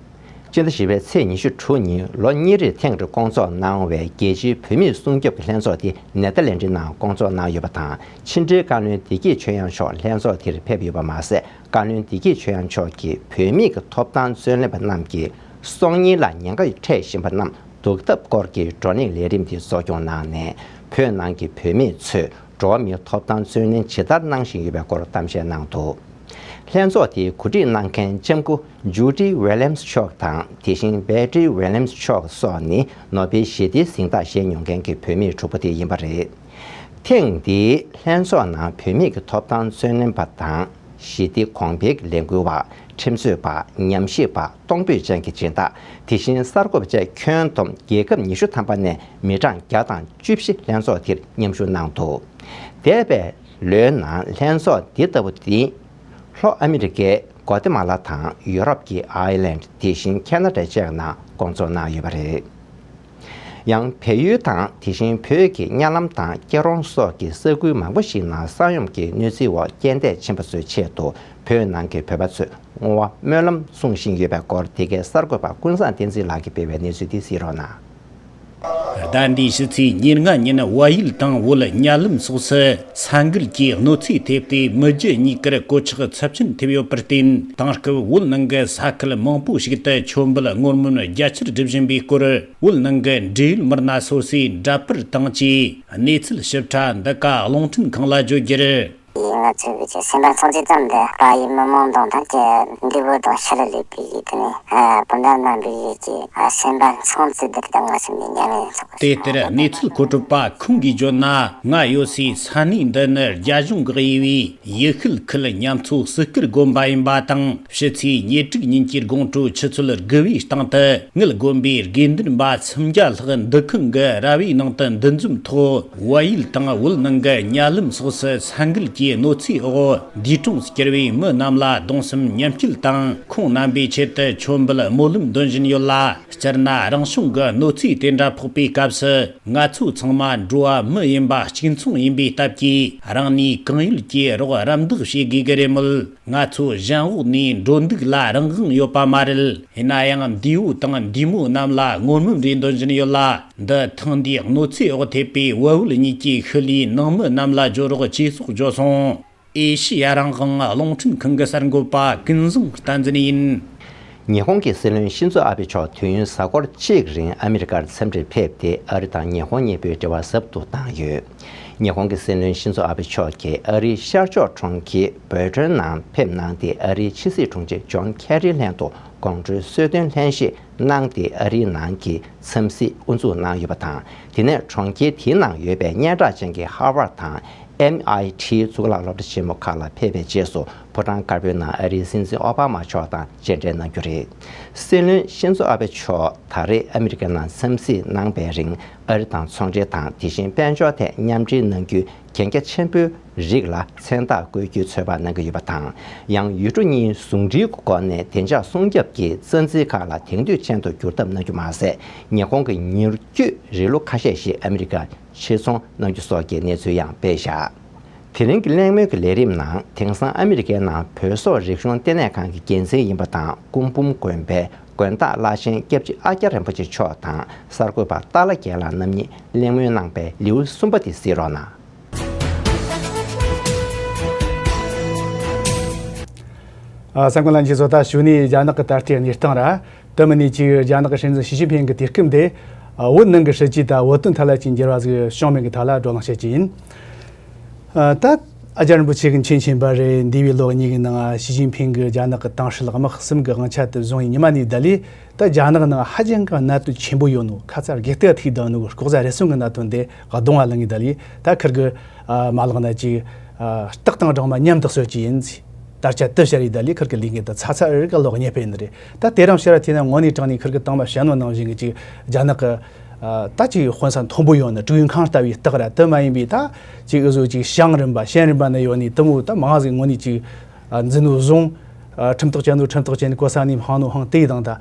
སྤྱི་ཟླ་བཞི་པའི་ཚེས་ཉི་ཤུ་དྲུག་ཉིན་ལོ་གཉིས་རིང་ཐེངས་རེ་བསྐོང་ཚོགས་གནང་བའི་རྒྱལ་སྤྱིའི་བོད་མིའི་སྲུང་སྐྱོབ་ཀྱི་ལྷན་ཚོགས་དེ་ནེ་ཐར་ལེན་ཌི་ནང་བསྐོང་ཚོགས་གནང་ཡོད་པ་དང་། ཕྱི་འབྲེལ་བཀའ་བློན་བདེ་སྐྱིད་ཆོས་དབྱངས་མཆོག་ལྷན་ཚོགས་དེར་ཕེབས་ཡོད་པ་མ་ཟད། བཀའ་བློན་བདེ་སྐྱིད་ཆོས་དབྱངས་མཆོག་གིས་བོད་མིའི་ཐོབ་ཐང་རྩོད་ལེན་པ་རྣམས་ཀྱིས་སྲོག་ཉེན་ལ་ཉེན་ཁ་འཕྲད་བཞིན་པ་རྣམས་བཟློག་ཐབས་སྐོར་གྱི་བགྲོ་གླེང་ལས་རིམ་དེ་གཙོ་སྐྱོང་གནང་ནས། བོད་ནང་གི་བོད་མི་ཚོས་འགྲོ་བ་མིའི་ཐོབ་ཐང་རྩོད་ལེན་ཇི་ལྟར་གནང་བཞིན་ཡོད་པའི་སྐོར་གཏམ་བཤད་གནང་འདུག་ལྷན་ཚོགས་དེའི་གོ་སྒྲིག་གནང་མཁན་ལྕམ་སྐུ་ཇུ་ཌི་ཝི་ལི་ཡམ་སི་མཆོག་དང་། དེ་བཞིན་བྷེ་ཏྲི་ཝི་ལི་ཡམ་སི་མཆོག་སོགས་ནི་ནོ་བེལ་ཞི་བདེའི་གཟེངས་རྟགས་བཞེས་མྱོང་མཁན་གྱི་བོད་མིའི་གྲོགས་པོ་དེ་ཡིན་པ་རེད། ཐེངས་འདིའི་ལྷན་ཚོགས་ནང་བོད་མིའི་ཐོབ་ཐང་རྩོད་ལེན་པ་དང་། ཞི་བདེ་གོང་འཕེལ་གྱི་ལས་འགུལ་བ། ཁྲིམས་རྩོད་པ། ཉམས་ཞིབ་པ། གཏོང་ཕོད་ཅན་གྱི་སྦྱིན་བདག་དེ་བཞིན་གསར་འགོད་པ་བཅས་ཁྱོན་བསྡོམས་རྒྱལ་ཁབ་ཉི་ཤུ་ཐམ་པ་ནས་མི་གྲངས་བརྒྱ་དང་བཅུ་བཞི་ལྷན་ཚོགས་དེར་མཉམ་ཞུགས་གནང་འདུག་འདས་པའི་ལོའི་ནང་ལྷན་ཚོགས་འདི་ལྟ་བུ་དེ་ལྷོ་ཨ་མི་རི་ཀའི་གོ་ཏེ་མ་ལ་དང་ཡུ་རོབ་ཀྱི་ཨའི་ལན། དེ་བཞིན་ཁེ་ན་ཌ་བཅས་ནང་བསྐོང་ཚོགས་གནང་ཡོད་པ་རེད། ཡང་བལ་ཡུལ་དང་། དེ་བཞིན་བོད་ཀྱི་གཉའ་ལམ་དང་སྐྱེ་རོང་སོགས་ཀྱི་ས་ཁུལ་མང་པོ་ཞིག་ནང་ས་ཡོམ་གྱི་གནོད་འཚེའི་འོག་རྐྱེན་འདས་ཕྱིན་པ་ཚོའི་ཆེད་དུ། བོད་ནང་གི་བོད་པ་ཚོས་བསྔོ་བ་སྨོན་ལམ་གསུང་བཞིན་ཡོད་པའི་སྐོར། འདི་གའི་གསར་འགོད་པ་ཀུན་བཟང་བསྟན་འཛིན་ལགས་ཀྱིས་སྤེལ་བའི་གནས་ཚུལ་འདི་གཟིགས་རོགས་གནང་། ཟླ་འདིའི་ཕྱི་ཚེས་ཉེར་ལྔ་ཉིན་བལ་ཡུལ་དང་བོད་གཉའ་ལམ་སོགས་སུ་ས་འགུལ་གྱིས་གནོད་འཚེ་ཐེབས་ཏེ། མི་རྒྱུ་གཉིས་ཀར་གོད་ཆག་ཚབས་ཆེན་ཐེབས་ཡོད་པར་བརྟེན། དེང་སྐབས་བོད་ནང་གི་ས་ཁུལ་མང་པོ་ཞིག་ཏུ་མཆོད་འབུལ་བསྔོ་སྨོན་རྒྱ་ཆེར་སྒྲུབ་བཞིན་པའི་སྐོར། བོད་ནང་གི་འབྲེལ་ཡོད་མི་སྣ་སོ་སོས་འདྲ་པར་དང་བཅས་གནས་ཚུལ་ཞིབ་ཕྲ་འདི་ག་རླུང་འཕྲིན་ཁང་ལ་བརྗོད་རྒྱུར། ང་ཚོའི་གི་སེམས་པ་ཚོར་རྒྱུ་ཙམ་དུ་ད་ཡིན་མི་མང་དང་ཐམས་ཅད་འདས་པོ་དང་ཕྱི་ལ་ལུས་པའི་ཡུལ་དུ་ནས་སྤུན་ཟླ་རྣམ་པའི་ཡུལ་གྱི་སེམས་པ་ཚང་ཙི་དུ་དང་ང་སེམས་ནས་ཉམས་ལེན་ཚོགས། དེ་ལྟར་གནས་ཚུལ་མཁོ་སྒྲུབ་པ་ཁོང་གིས་བརྗོད་ན། ང་ཡོད་སའི་ས་གནས་འདི་ནི་རྒྱ་གཞུང་གིས་དབྱེ་བའི་ཡུལ་ཤུལ་ཁུལ་ཉམས་གསོ་གསུག་སྐུལ་དགོན་པ་ཡིན་པ་དང་། ཕྱི་ཚེས་ཉེར་དྲུག་ཉིན་གྱི་དགོང་དྲོ་ཆུ་ཚོད་དགུ་པའི་སྟེང་དུ་དངུལ་དགོན་པའི་དགེ་འདུན་པ་སུམ་བརྒྱ་ལྷག་འདུ་ཁང་གི་ར་བའི་ནང་དུ་འདུ་འཛོམས་ཐོག་བལ་ཡུལ་དང་བོད་ནང་གི་གཉའ་ལམ་སོགས་སུ་ས་འགུལ་གྱི་གནོད་འཚེའི་འོག་འདས་གྲོངས་སུ་གྱུར་བའི་མི་རྣམས་ལ་གདུང་སེམས་མཉམ་སྐྱེད་དང་། ཁོང་རྣམ་པའི་ཆེད་དུ་མཆོད་འབུལ་སྨོན་ལམ་འདོན་བཞིན་ཡོད་ལ། སྤྱིར་ན་རང་བྱུང་གི་གནོད་འཚེ་དེ་འདྲ་ཕོག་པའི་སྐབས་སུ། ང་ཚོ་ཚང་མ་འགྲོ་བ་མི་ཡིན་པ་གཅིག་མཚུངས་ཡིན་པའི་སྟབས་ཀྱིས། རང་ནུས་གང་ཡོད་ཀྱིས་རོགས་རམ་འདེགས་བྱེད་དགོས་ཀྱི་རེད་མོད། ང་ཚོ་གཞན་འོག་ནས་འགྲོ་འདུག་ལ་རང་དབང་ཡོད་པ་མ་རེད། ཡིན་ན་ཡང་འདས་པོ་དང་འདས་མོ་རྣམས་ལ་བསྔོ་སྨོན་རེ་འདོན་བཞིན་ཡོད་ལ། འདི་ཐེངས་འདིའི་གནོད་འཚེ་འོག་ཐེབས་པའི་བལ་བོད་གཉིས་ཀྱི་ཤུལ་ལུས་ནང་མི་རྣམས་ལ་བརྗོད་རོགས་ཅེས་སོགས་བརྗོད་སོང་། ཨེ་ཤི་ཡ་རང་དབང་རླུང་འཕྲིན་ཁང་གི་གསར་འགོད་པ་ཀུན་བཟང་བསྟན་འཛིན་ཡིན། ཉི་ཧོང་གི་སྲིད་བློན་ཤིན་ཛོ་ཨ་བྷེ་མཆོག་དུས་ཡུན་གཟའ་འཁོར་གཅིག་རིང་ཨ་མི་རི་ཀར་འཚམས་འདྲིར་ཕེབས་ཏེ། ཨ་རི་དང་ཉི་ཧོང་གཉིས་པོའི་འབྲེལ་བ་ཟབ་ཏུ་བཏང་ཡོད། ཉི་ཧོང་གི་སྲིད་བློན་ཤིན་ཛོ་ཨ་བྷེ་མཆོག་གིས་ཨ་རིའི་ཤར་ཕྱོགས་གྲོང་ཁྱེར་བོལ་ཊོན་ནང་ཕེབས་གནང་སྟེ། ཨ་རིའི་ཕྱི་སྲིད་དྲུང་ཆེ་ཇོན་ཁེ་རི་ལྷན་དུ་དགོང་དྲོའི་གསོལ་སྟོན་ལྷན་བཞེས་གནང་སྟེ། ཨ་རིའི་ནང་གི་འཚམས་གཟིགས་དབུ་འཛུགས་གནང་ཡོད་པ་དང་། དེ་ནས་གྲོང་ཁྱེར་དེའི་ནང་ཡོད་པའི་སྙན་གྲགས་ཅན་གྱི་ཧར་ཝར་དང་ཨེམ་ཨའི་ཊི་གཙུག་ལག་སློབ་གྲྭ་ཆེན་མོ་ཁག་ལ་ཕེབས་པའི་རྗེས་སུ། ཕོ་བྲང་དཀར་པོའི་ནང་ཨ་རིའི་སྲིད་འཛིན་ཨོ་བྷ་མ་མཆོག་དང་མཇལ་འཕྲད་གནང་རྒྱུ་རེད། སྲིད་བློན་ཤིན་ཛོ་ཨ་བྷེ་མཆོག་ད་རེས་ཨ་མི་རི་ཀའི་ནང་འཚམས་གཟིགས་གནང་པའི་རིང་། ཨ་རི་དང་ཚོང་འབྲེལ་དང་། དེ་བཞིན་དཔལ་འབྱོར་ཐད་མཉམ་འབྲེལ་གནང་རྒྱུའི་གན་རྒྱ་ཆེན་པོའི་རིགས་ལ་མཚན་རྟགས་བཀོད་རྒྱུའི་ཚོད་དཔག་གནང་གི་ཡོད་པ་དང་། ཡང་ཡུལ་གྲུ་གཉིས་ཟུང་འབྲེལ་གྱི་སྒོ་ནས་བདེ་འཇགས་སྲུང་སྐྱོབ་ཀྱི་རྩ་འཛིན་ཁག་ལ་དེང་དུས་ཅན་དུ་བསྒྱུར་ཐབས་གནང་རྒྱུ་མ་ཟད། ཉི་ཧོང་གི་མྱུར་སྐྱོབ་རིང་ལུགས་ཁ་ཤས་ཤིག་ཨ་མི་རི་ཀར་ཕྱིར་ཚོང་གནང་རྒྱུ་སོགས་ཀྱི་གནས་ཚུལ་ཡང་སྤེལ་བཞག་དེ་རིང་གི་གླེང་མོལ་གྱི་ལས་རིམ་ནང་། དེང་སང་ཨ་མི་རི་ཀའི་ནང་བོད་སོག་རིག་གཞུང་ལྟེ་གནས་ཁང་གི་འགན་འཛིན་ཡིན་པ་དང་། སྐུ་འབུམ་དགོན་པའི་དགོན་བདག་བླ་ཆེན་སྐྱབས་རྗེ་ཨ་ཀྱཱ་རིན་པོ་ཆེ་མཆོག་དང་། གསར་འགོད་པ་ཏཱ་ལ་རྒྱལ་ལགས་རྣམ་གཉིས་གླེང་མོལ་གནང་པའི་ལེའུ་གསུམ་པ་དེ་གཟིགས་རོགས་གནང་། ཨ། གསན་མཁན་ལྷན་རྒྱས་ཚོ། ད་ཞུ་ནས་རྒྱ་ནག་གི་ད་ལྟའི་གནས་སྟངས་ར། དེ་མིན་ནས་ཅིག་རྒྱ་ནག་གི་སྲིད་འཛིན་ཞི་ཅིན་ཕིང་གི་དུས་སྐབས་འདི། ཨ། བོད་ནང་གི་སྲིད་ཇུས་དང་བོད་དོན་ཐད་ལ་ཅིག་འགྱུར་བ་ཟིག་བྱུང་མེད་གི་ཐད་ལ་བགྲོ་གླེང་བྱེད་ཀྱི་ཡིན། ཨ། ད་ཨ་ཀྱཱ་རིན་པོ་ཆེ་གི་མཆན་ཕྱིན་པ་རེད། འདས་པའི་ལོ་གཉིས་ཀྱི་ནང་ཞི་ཅིན་ཕིང་གི་རྒྱ་ནག་གི་ཏང་སྲིད་དམག་གསུམ་གི་དབང་ཆ་དེ་བཟུང་བའི་ཉི་མ་ནས་བསྡད་ལས། ད་རྒྱ་ནག་ནང་ཧ་ཅང་གི་གནད་དོན་ཆེན་པོ་ཡོད་ནོ། ཁ་ཚ་དགོས་གཏུག་ཐུག་བསྡད་ནོ་གི་ལྐོག་ཟ་རུལ་སུངས་གི་གནད་དོན་དེ་གདོང་ང་ལངས་ངེ་བསྡད་ལས། ད་ཁིར་གི། ཨ། མ་ལག་ན་ཅིག་ཨ། སྟག་དང་སྦྲང་མ་མཉམ་དུ་གསོད་ཀྱི་ཡིན་ཟེར། དར་ཆ་དེ་བཤད་རེ་བསྡད་ལས། ཁིར་གི་ལས་འགན་དེ་ཚ་ཚ་འུར་འུར་གི་ལོག་རྙེད་པ་ཡིན་ནི་རེད། ད་དེ་རིང་ཕྱིར་ར་ཐོན་ན་དངོས་གནས་དྲང་གནས་ཁིར་གི་དང་པ་བཤད་ནོ་ནང་བཞིན་གི་ཅིག་རྒྱ་ནག་གི། ཨ། ད་ཅིག་དཔོན་ས་མཐོན་པོ་ཡོད་ནི་ཀྲུའུ་ཡུན་ཁང་ལྟ་བུའི་སྟག་ར། དེ་མ་ཡིན་པའི་ད་ཅིག་འུ་ཟོ་ཅིག་ཞང་རིམ་པ་ཞན་རིམ་པ་ནས་ཡོད་ནི་དེ་མོ་ད་མང་ཟིག་དངོས་གནས་ཅིག་ཨ། འཛིན་ནོ་བཟུང་། ཨ། ཁྲིམས་ཐག་བཅད་ནོ་ཁྲིམས་ཐག་བཅད་ནས་གོ་ས་ནས་འཕངས་ནོ་འཕངས། དེ་ཡི་དང་ད།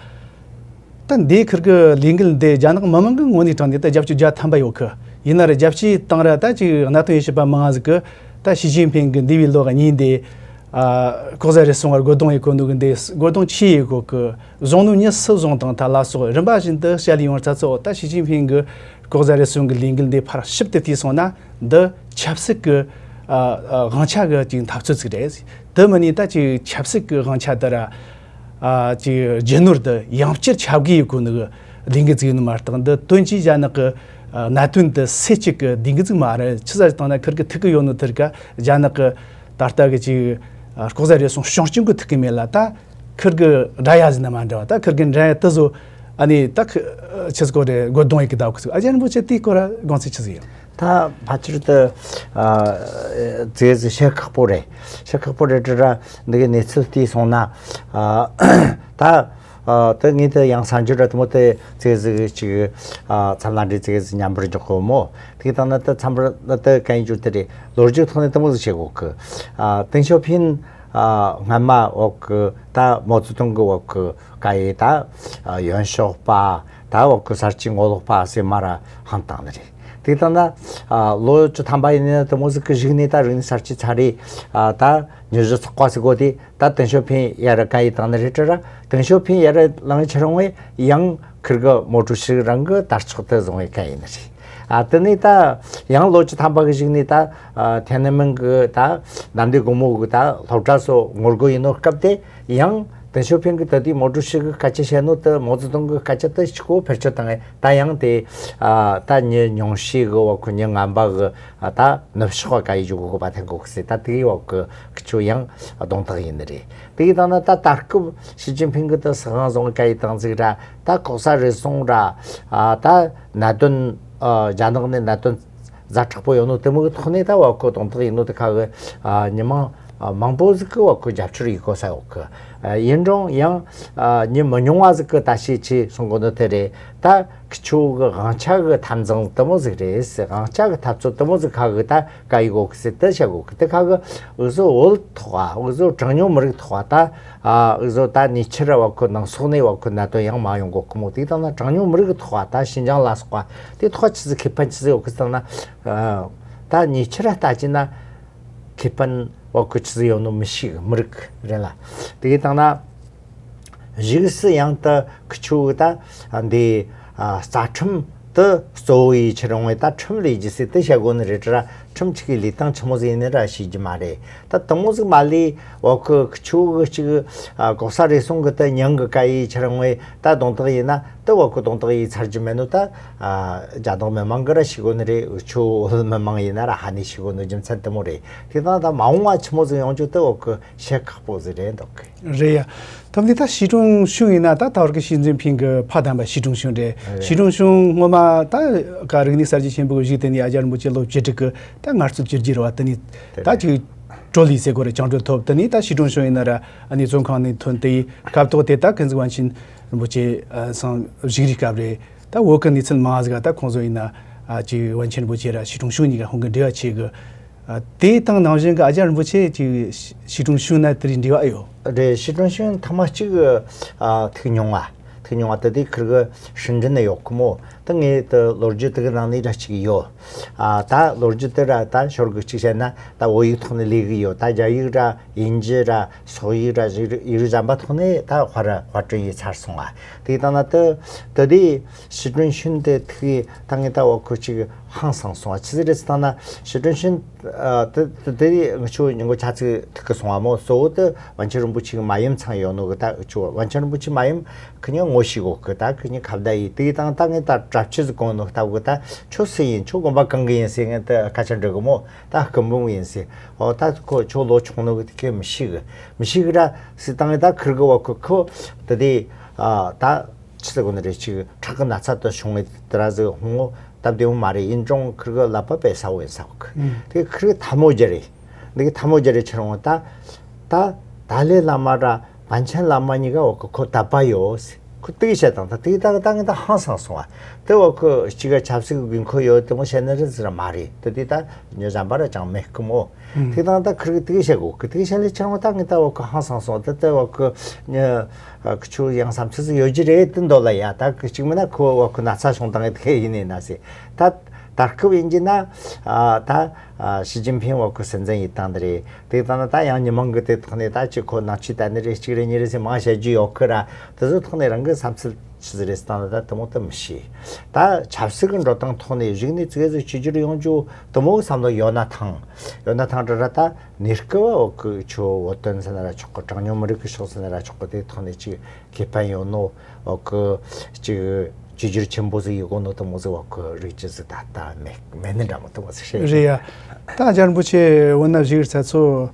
ད་འདི་ཁིར་གི་ལས་འགུལ་འདི་རྒྱ་ནག་མི་མང་གི་ངོས་ནས་དྲངས་ནས་ད་རྒྱབ་སྐྱོར་རྒྱ་ཐམ་པ་ཡོད་གི། ཡིན་ན་ར་རྒྱབ་སྐྱོར་བཏང་ར་ད་ཅིག་གནད་དོན་ཡོད་བྱེད་པ་མང་ཟིག་གི། ད་ཞི་ཅིན་ཕིང་གི་འདས་པའི་ལོ་གཉིས་འདི། ཨ། ལྐོག་ཟ་རུལ་སུངས་བར་རྒོལ་རྡུང་ཡེད་གོ་ནོ་གི་འདི་རྒོལ་རྡུང་ཆི་ཡེད་གོ་གི། བཟུང་ནོ་མྱི་སུ་བཟུང་དང་ད་ལ་སོགས་རིམ་པ་བཞིན་དུ་བཤད་ལས་ཡོང་ཚ་ཚོ། ད་ཞི་ཅིན་ཕིང་གི་ལྐོག་ཟ་རུལ་སུངས་གི་ལས་འགུལ་འདི་ཕར་ཞིབ་ཏུ་བལྟས་སོང་ན། འདི་ཆབ་སྲིད་གི། ཨ། ཨ། དབང་ཆ་གི་ཅིག་འཐབ་རྩོད་ཅིག་རེད། དེ་མིན་ནས་ད་ཅིག་ཆབ་སྲིད་གི་དབང་ཆ་དེ་ར། ཨ། ཅིག་རྒྱུ་ནོར་དེ་ཡང་བསྐྱར་ཁྱབ་གི་ཡོད་གོ་ནི་གི་ལས་འགུལ་ཅིག་ཡིན་ནི་མ་གཏོགས། འདི་དོན་གྱིས་རྒྱ་ནག་གི། ཨ། གནད་དོན་དེ་སེལ་བྱེད་གི་ལས་འགུལ་ཅིག་མ་རེད། ཆི་ཟེར་བཏང་ན་ཁིར་གི་ཐུག་གི་ཡོད་ནོ་དེ་ར་ག་རྒྱ་ནག་གི་ད་ལྟ་གི་ཅིག་ཨ། ལྐོག་ཟ་རུལ་སུངས་སྲུང་སྐྱོང་གི་ཐུག་གི་མེད་ལ། ད་ཁིར་གི་དགྲ་ཡ་ཟིན་ན་མ་འདྲ་བ། ད་ཁིར་གི་འདྲ་ཡ་དེ་ཚོ་ཨ་ནི་ད་ཁི་ཆི་ཟིག་གོ་རེད། རྒོལ་རྡུང་ཡེད་གི་ད་གི་ཟིག་ཨ་ཀྱཱ་རིན་པོ་ཆེ་དེའི་སྐོར་ར་དགོངས་ཚུལ་ཆི་ཟིག་ཡོད། ད་ཕལ་ཆེར་དུ། ཨ། ཙེ་ཟི་བཤད་ཁག་པོ་རེད། བཤད་ཁག་པོ་རེད་དྲ་ར། འདི་གི་གནས་ཚུལ་བལྟས་སོང་ན། ཨ། ད། ཨ། དེ་ངས་དེ་ཡང་གསར་འགྱུར་ར་དེ་མོ་དེ་ཙེ་ཟི་གི་ཅིག་ཨ། མཚམས་ལ་འདྲི་ཙེ་ཟི་མཉམ་པར་འཇོག་གོ་མོ། དེ་དང་ན་དེ་མཚམས་པར་ན་དེ་གན་ཡིན་རྒྱུ་དེ་རེད། ལོ་རྒྱུས་ཐོག་ནས་དེ་མོ་ཟིག་བྱེད་གོ་གི། ཨ། ཏེང་ཞའོ་ཕིན། ཨ། སྔ་མ་འོག་གི་ད་མའོ་ཙེ་ཏུང་གི་འོག་གི་ཀ་ཡེ་ད། ཨ། ཡོན་ཤོག་པ། ད་འོག་གི་གསར་བརྗེ་ངོ་ལོག་པ་ཟེར་མ་ར་ཧང་བཏང་ནི་རེད། དེ་ལྟ་ན། ཨ། ལོ་བཅུ་ཐམ་པ་ཡིན་ན་དེ་མོ་ཟིག་གི་གཞུག་ནས་ད་རིག་གནས་གསར་བརྗེ་ཚར་རེད། ཨ། ད་ཉི་ཤུ་རྩ་བ་ཟིག་གོ་དེ་ད་ཏེང་ཞའོ་ཕིན་ཡར་ཀ་ཡེ་བཏང་ནི་རེད་དྲ་ར། ཏེང་ཞའོ་ཕིན་ཡར་ལངས་ཆི་རང་བས་ཡང་ཁིར་གི་མའོ་ཀྲུའུ་ཞི་རང་གི་དར་ལྕོག་དེ་བཟུང་བའི་ཀ་ཡེ་ནི་རེད། ཨ། དེ་ནས་ད་ཡང་ལོ་བཅུ་ཐམ་པ་གི་གཞུག་ནས་ད། ཨ། ཐེན་ཨན་མེན་གི་ད་གནམ་བདེ་སྒོ་མོ་གི་ད་སློབ་གྲྭ་ཚོ་ངོ་རྒོལ་ཡིན་ནོ་སྐབས་དེ་ཡང་ཏེང་ཞའོ་ཕིན་གི་ད་དེ་མའོ་ཀྲུའུ་ཞི་གི་སྐད་ཆ་བཤད་ནོ་དེ་མའོ་ཙེ་ཏུང་གི་སྐད་ཆ་དེ་གཅིག་པོ་བེད་སྤྱོད་བཏང་ངས་ད་ཡང་དེ། ཨ། ད་ཉི་ཉུང་ཤས་གི་འོག་གི་ཉི་ངན་པ་གི། ཨ། ད་ནུབ་ཕྱོགས་པ་ཀ་ཡེ་འཇུག་གི་གོ་བ་འཐེན་གོ་གི་ཟེར། ད་དེའི་འོག་གི་ཁི་ཆོ་ཡང་གདོང་ཐག་ཡིན་ནི་རེད། དེ་ཡི་དང་ན་ད་ད་སྐབས་ཞི་ཅིན་ཕིན་གི་ད་སྲིད་དབང་བཟུང་ཀ་ཡེ་བཏང་ཟིག་ར། ད་ལྐོག་ཟ་རུལ་སུངས་ར། ཨ། ད་གནད་དོན། ཨ། རྒྱ་ནག་ནས་གནད་དོན་ཛ་དྲག་པོ་ཡོད་ནོ་དེ་མོ་གི་ཐོག་ནས་ད་བ་ཁོ་གདོང་ཐག་ཡིན་ནོ་དེ་ཁ་གི། ཨ། མི་མང་། ཨ། མང་པོ་ཟིག་གི་བ་ཁོ་རྒྱབ་སྐྱོར་ཡེད་གོ་ས་ཡོད་གི། ཨ། ཡིན་རུང་ཡང་། ཨ། མི་མི་ཉུང་བ་ཟིག་གི་ད་ཤེས་ཆེ་སོང་གོ་ནོ་དེ་རེད། ད་ཁི་ཆོ་གི་དབང་ཆ་གི་འཐབ་འཛིང་དེ་མོ་ཟིག་རེད་ཟེར། དབང་ཆ་གི་འཐབ་རྩོད་དེ་མོ་ཟིག་ཁ་གི་ད་ཀ་ཡེ་གོ་གི་ཟེར་དེ་བཤད་གོ་གི། དེ་ཁ་གི་འུ་ཟོ་བོད་ཐོག་ཨ། འུ་ཟོ་གྲངས་ཉུང་མི་རིགས་ཐོག་ཨ། ད། ཨ། འུ་ཟོ་ད་ཉེ་ཆར་བ་ཁོ་ནང་སོག་ནས་བ་ཁོ་གནད་དོན་ཡང་མ་ཡོང་གོ་གི་མོ། དེ་དང་ན་གྲངས་ཉུང་མི་རིགས་ཐོག་ཨ། ད་ཤིན་ཅང་ལ་སོགས་པ་དེ་ཐོག་ཆི་ཟིག་ཁེ་ཕན་ཆི་ཟིག་ཡོད་གི་ཟེར་ན། ཨ། ད་ཉེ་ཆར་ལྟ་ཅི་ན་ཁེ་ཕན་བ་ཁོ་ཆི་ཟིག་ཡོད་ནོ་མི་ཤེས་གི། མི་རིགས་རེད་ལ། དེ་དང་ན། གཞུག་སུ་ཡང་ད་ཁི་ཆོ་ད་འདི། ཨ། རྩ་ཁྲིམས་ དེ་གཙོ་བོ་ཡི་ཕྱིར་འོང་བའི་ད་ཁྲིམས་ལས་རྒྱུ་སྲིད་དེ་བྱ་དགོས་ནི་རེད་དྲ། ཁྲིམས་གཅིག་གི་ལས་སྟངས་ཆི་མོ་ཟིག་ཡིན་ནི་ར་ཤེས་རྒྱུ་མ་རེད། ད་དེ་མོ་ཟིག་མ་ལས་བ་ཁོ་ཁི་ཆོ་གི་གཅིག་ཨ་ལྐོག་ཟ་རེ་ཟུང་གི་ད་མྱིང་གི་ཀ་ཡི་ཕྱིར་འོང་བའི་ད་གདོང་ཐག་ཡིན་ན་ད་བ་ཁོ་གདོང་ཐག་ཡི་ཚར་རྒྱུ་མེད་ནོ། ད་ཨ་རྒྱ་ནག་མི་མང་གི་ར་ཤེས་དགོས་ནི་རེད། ཆོ་བོད་མི་མང་ཡིན་ན་ར་ཧ་ནི་ཤེས་དགོས་ནོ་རྒྱུ་མཚན་དེ་མོ་རེད། དེ་དང་ད་མ་འོངས་བ་ཆི་མོ་ཟིག་ཡོང་རྒྱུ་ད་བ་ཁོ་བཤད་ཁག་པོ་ཟིག་རེད་འདུག་གི། རེད་ཡ། ཐོག་མ་དེ་ད་ཞི་ཀྲུང་ཞུང་ཡིན་ན་ད་ད་བར་གི་ཞི་ཅིན་ཕིང་གི་ཕ་དམ་པ་ཞི་ཀྲུང་ཞུང་རེད། རེད། ཞི་ཀྲུང་ཞུང་སྔོན་མ་ད་ག་རིག་གནས་གསར་བརྗེ་ཆེན་པོ་གི་གཞུག་དེ་ནས་ཨ་ཅག་རིན་པོ་ཆེ་ལོ་བཅུ་དྲུག་གི་ད་ངལ་རྩོལ་བཅོས་བསྒྱུར་བ་དེ་ནས་ད་ཅིག་གྲོལ་ལི་ཟེར་གོ་རེད། བཅིངས་འགྲོལ་ཐོབ། དེ་ནས་ད་ཞི་ཀྲུང་ཞུང་ཡིན་ན་ར་ཨ་ནི་བཙོན་ཁང་ནས་ཐོན་ཏེ་སྐབས་ཐོག་དེ་ད་ཀུན་གཟིགས་པཎ་ཆེན་རིན་པོ་ཆེ་སང་བཞུགས་རིས་སྐབས་རེད། ད་བོད་གི་གནས་ཚུལ་མང་ཟིག་ད་ཁོང་ཚོ་ཡིན་ན་ཨ་ཅིག་པཎ་ཆེན་རིན་པོ་ཆེ་ར་ཞི་ཀྲུང་ཞུང་གཉིས་ཀ་ཁོང་གི་འབྲེལ་བ་ཆེ་གི། ཨ། དེ་དང་ནང་བཞིན་གྱི་ཨ་ཅག་རིན་པོ་ཆེ་ཅིག་ཞི་ཀྲུང་ཞུང་ན་དེ་རིགས་འབྲེལ་བ་ཨེ་ཡོད། རེད། ཞི་ཀྲུང་ཞུང་ཐེངས་མ་གཅིག་ཨ་ཐུག་མྱོང་བ། ཐུག་མྱོང་བ་དེ་དུས་ཁིར་གི་ཧྲིན་ཀྲིན་ན་ཡོད་གི་མོ། ད་ངས་དེ་ལོ་རྒྱུས་དེ་གི་ནང་ནས་ར་གཅིག་ཡོད། ཨ། ད་ལོ་རྒྱུས་དེ་ར་ད་ཞོར་གི་གཅིག་བཤད་ན་ད་བོད་ཡིག་ཐོག་ནས་ལས་གི་ཡོད། ད་རྒྱ་ཡིག་ར་དབྱིན་ཇི་ར་སོག་ཡིག་ར་ཡིག་རིགས་གཞན་པ་ཐོག་ནས་ད་དཔར་དཔར་སྐྲུན་ཡས་ཚར་སོང་བ། དེ་དང་ན་དེ་དེ་དུས་ཞི་ཀྲུང་ཞུང་དེ་ཐུག་ད་ངས་ད་བ་ཁོ་གཅིག་ཧང་སངས་སོང་བ། ཆི་ཟིག་རེད་ཟེར་ད་ན་ཞི་ཀྲུང་ཞུང་ཨ། དེ་དེ་དེ་ངི་ཆོ་ཉིན་གོ་ཆ་ཚིག་ཐུག་གི་སོང་བ་མོ། གཙོ་བོ་དེ་པཎ་ཆེན་རིན་པོ་ཆེ་གི་མ་ཡུམ་ཚང་ཡོད་ནོ་གི། ད་ཆོ་པཎ་ཆེན་རིན་པོ་ཆེ་མ་ཡུམ་ཁི་ཉིན་ངོ་ཤེས་གོ་གི། ད་ཁི་ཉིན་ཁ་བརྡ་ཡས། དེ་དང་ད་ངས་ད་གྲྭ་ཆས་ཟིག་གོན་ནོ་ལྟ་བུ་གི། ད་ཁྱོད་སུ་ཡིན། ཁྱོད་དགོན་པ་གང་གི་ཡིན་ཟེར་ངས་ད་སྐད་ཆ་འདྲི་གི་མོ། ད་སྐུ་འབུམ་ཡིན་ཟེར། ཨོ་ད་ཁོ་ཁྱོད་ལོ་ཆུང་ནོ་གི་དེ་ཁས་མི་ཤེས་གི། མི་ཤེས་གི་ར་ཟེར་ད་ངས་ད་ཁིར་གི་བ་ཁོ་ཁོ་དེ་དེ་ཨ་ད། ཆི་ཟེར་གོ་ནི་རེད། ཅིག་ཁྲག་གི་ན་ཚ་དེ་བྱུང་ངེ་དེ་ར་ཟིག་ཧོང་ངོ་སྟབས་བདེ་མོ་མ་རེད། ཡིན་ཀྱང་ཁིར་གི་ལབ་པ་དཔེ་གསལ་བོ་ཡིན་ས་གི། ཨང་། དེ་ཁིར་གི་ཐལ་མོ་རྒྱུ་རེད། འདི་གི་ཐལ་མོ་རྒྱུ་རེད། ཁྱེད་རང་ད་ད་ཏཱ་ལའི་བླ་མ་ར་པཎ་ཆེན་བླ་མ་གཉིས་ཀ་བ་གི་ཁོ་དད་པ་ཡོད་ཟེར། ཁོ་དེ་གི་བཤད་དང་ད་དེ་གི་ད་གི་ད་ངས་ད་ཧང་སངས་སོང་བ། དེ་བ་གི་གཅིག་ག་ཆབ་སྲིད་གི་དགོས་མཁོ་ཡོད་དེ་མོ་བཤད་ནི་རེད་ཟེར་ར་མ་རེད། དེ་དེ་ད་ཉོ་གཞན་པ་ར་ཅང་མེད་གི་མོ། ཨང་། དེ་དང་ད་ཁིར་གི་དེ་གི་བཤད་གོ་གི། དེ་གི་བཤད་ལས་ཁྱེད་རང་ད་ངས་ད་བ་གི་ཧང་སངས་སོང་། དེ་དེ་བ་གི་ཉ་ཨ་ཁི་ཆོ་ཡང་བསམ་ཚུལ་ཟིག་ཡོད་རྒྱུ་རེད་དེ་འདོད་ལ་ཡ། ད་གི་གཅིག་མིན་ན་ཁོ་བ་ཁོ་ན་ཚ་བྱུང་དང་དེ་ཡིན་ནི་ན་ཟེར། ད་ད་སྐབས་ཡིན་རྒྱུ་ན་ཨ་ད་ཨ་ཞི་ཅིན་ཕིང་བ་ཁོ་སྲིད་འཛིན་ཡིན་དང་དེ་རེད། དེ་དང་ན་ད་ཡང་མི་མང་གི་དེ་ཐོག་ནས་ད་ཅི་ཁོ་ནང་ཆོས་ད་ནི་རེད་གཅིག་རེད་གཉིས་རེད་ཟེར་མང་བཤད་རྒྱུ་ཡོད་ཁི་ར། དེ་ཚོ་ཐོག་ནས་རང་གི་བསམ་ཚུལ་ཆི་ཟིག་རེད་ཟེར་ད་ད་དེ་མོ་དེ་མི་ཤེས། ད་ཆབ་སྲིད་གི་འགྲོ་སྟངས་ཐོག་ནས་གཞུག་ནས་ཙིག་གེ་ཟིག་གཅིག་གྱུར་ཡོང་རྒྱུ་དེ་མོ་བསམ་བློ་ཡོད་ན་ཐང་། ཡོད་ན་ཐང་དྲ་ར་ད། གནས་སྐབས་འོག་གི་ཆོ་བོད་དོན་ཟེར་ན་ར་ཆོག་གི། གྲངས་ཉུང་མི་རིགས་ཀྱི་ཕྱོགས་ཟེར་ན་ར་ཆོག་གི། དེ་ཐོག་ནས་ཅིག་ཁེ་ཕན་ཡོད་ནོ། འོག་གི་ཅིག་བཅོས་བསྒྱུར་ཆེན་པོ་ཟིག་ཡོད་གོ་ནོ་དེ་མོ་ཟིག་འོག་གི་རིགས་ཅི་ཟིག་ད་ལྟ་མེད་མེད་ནི་འདྲ་མོ་དེ་མོ་ཟིག་རེད། རེད་ཡ། ད་རྒྱ་རིན་པོ་ཆེ་བོད་ན་བཞུགས་ས་ཚོ།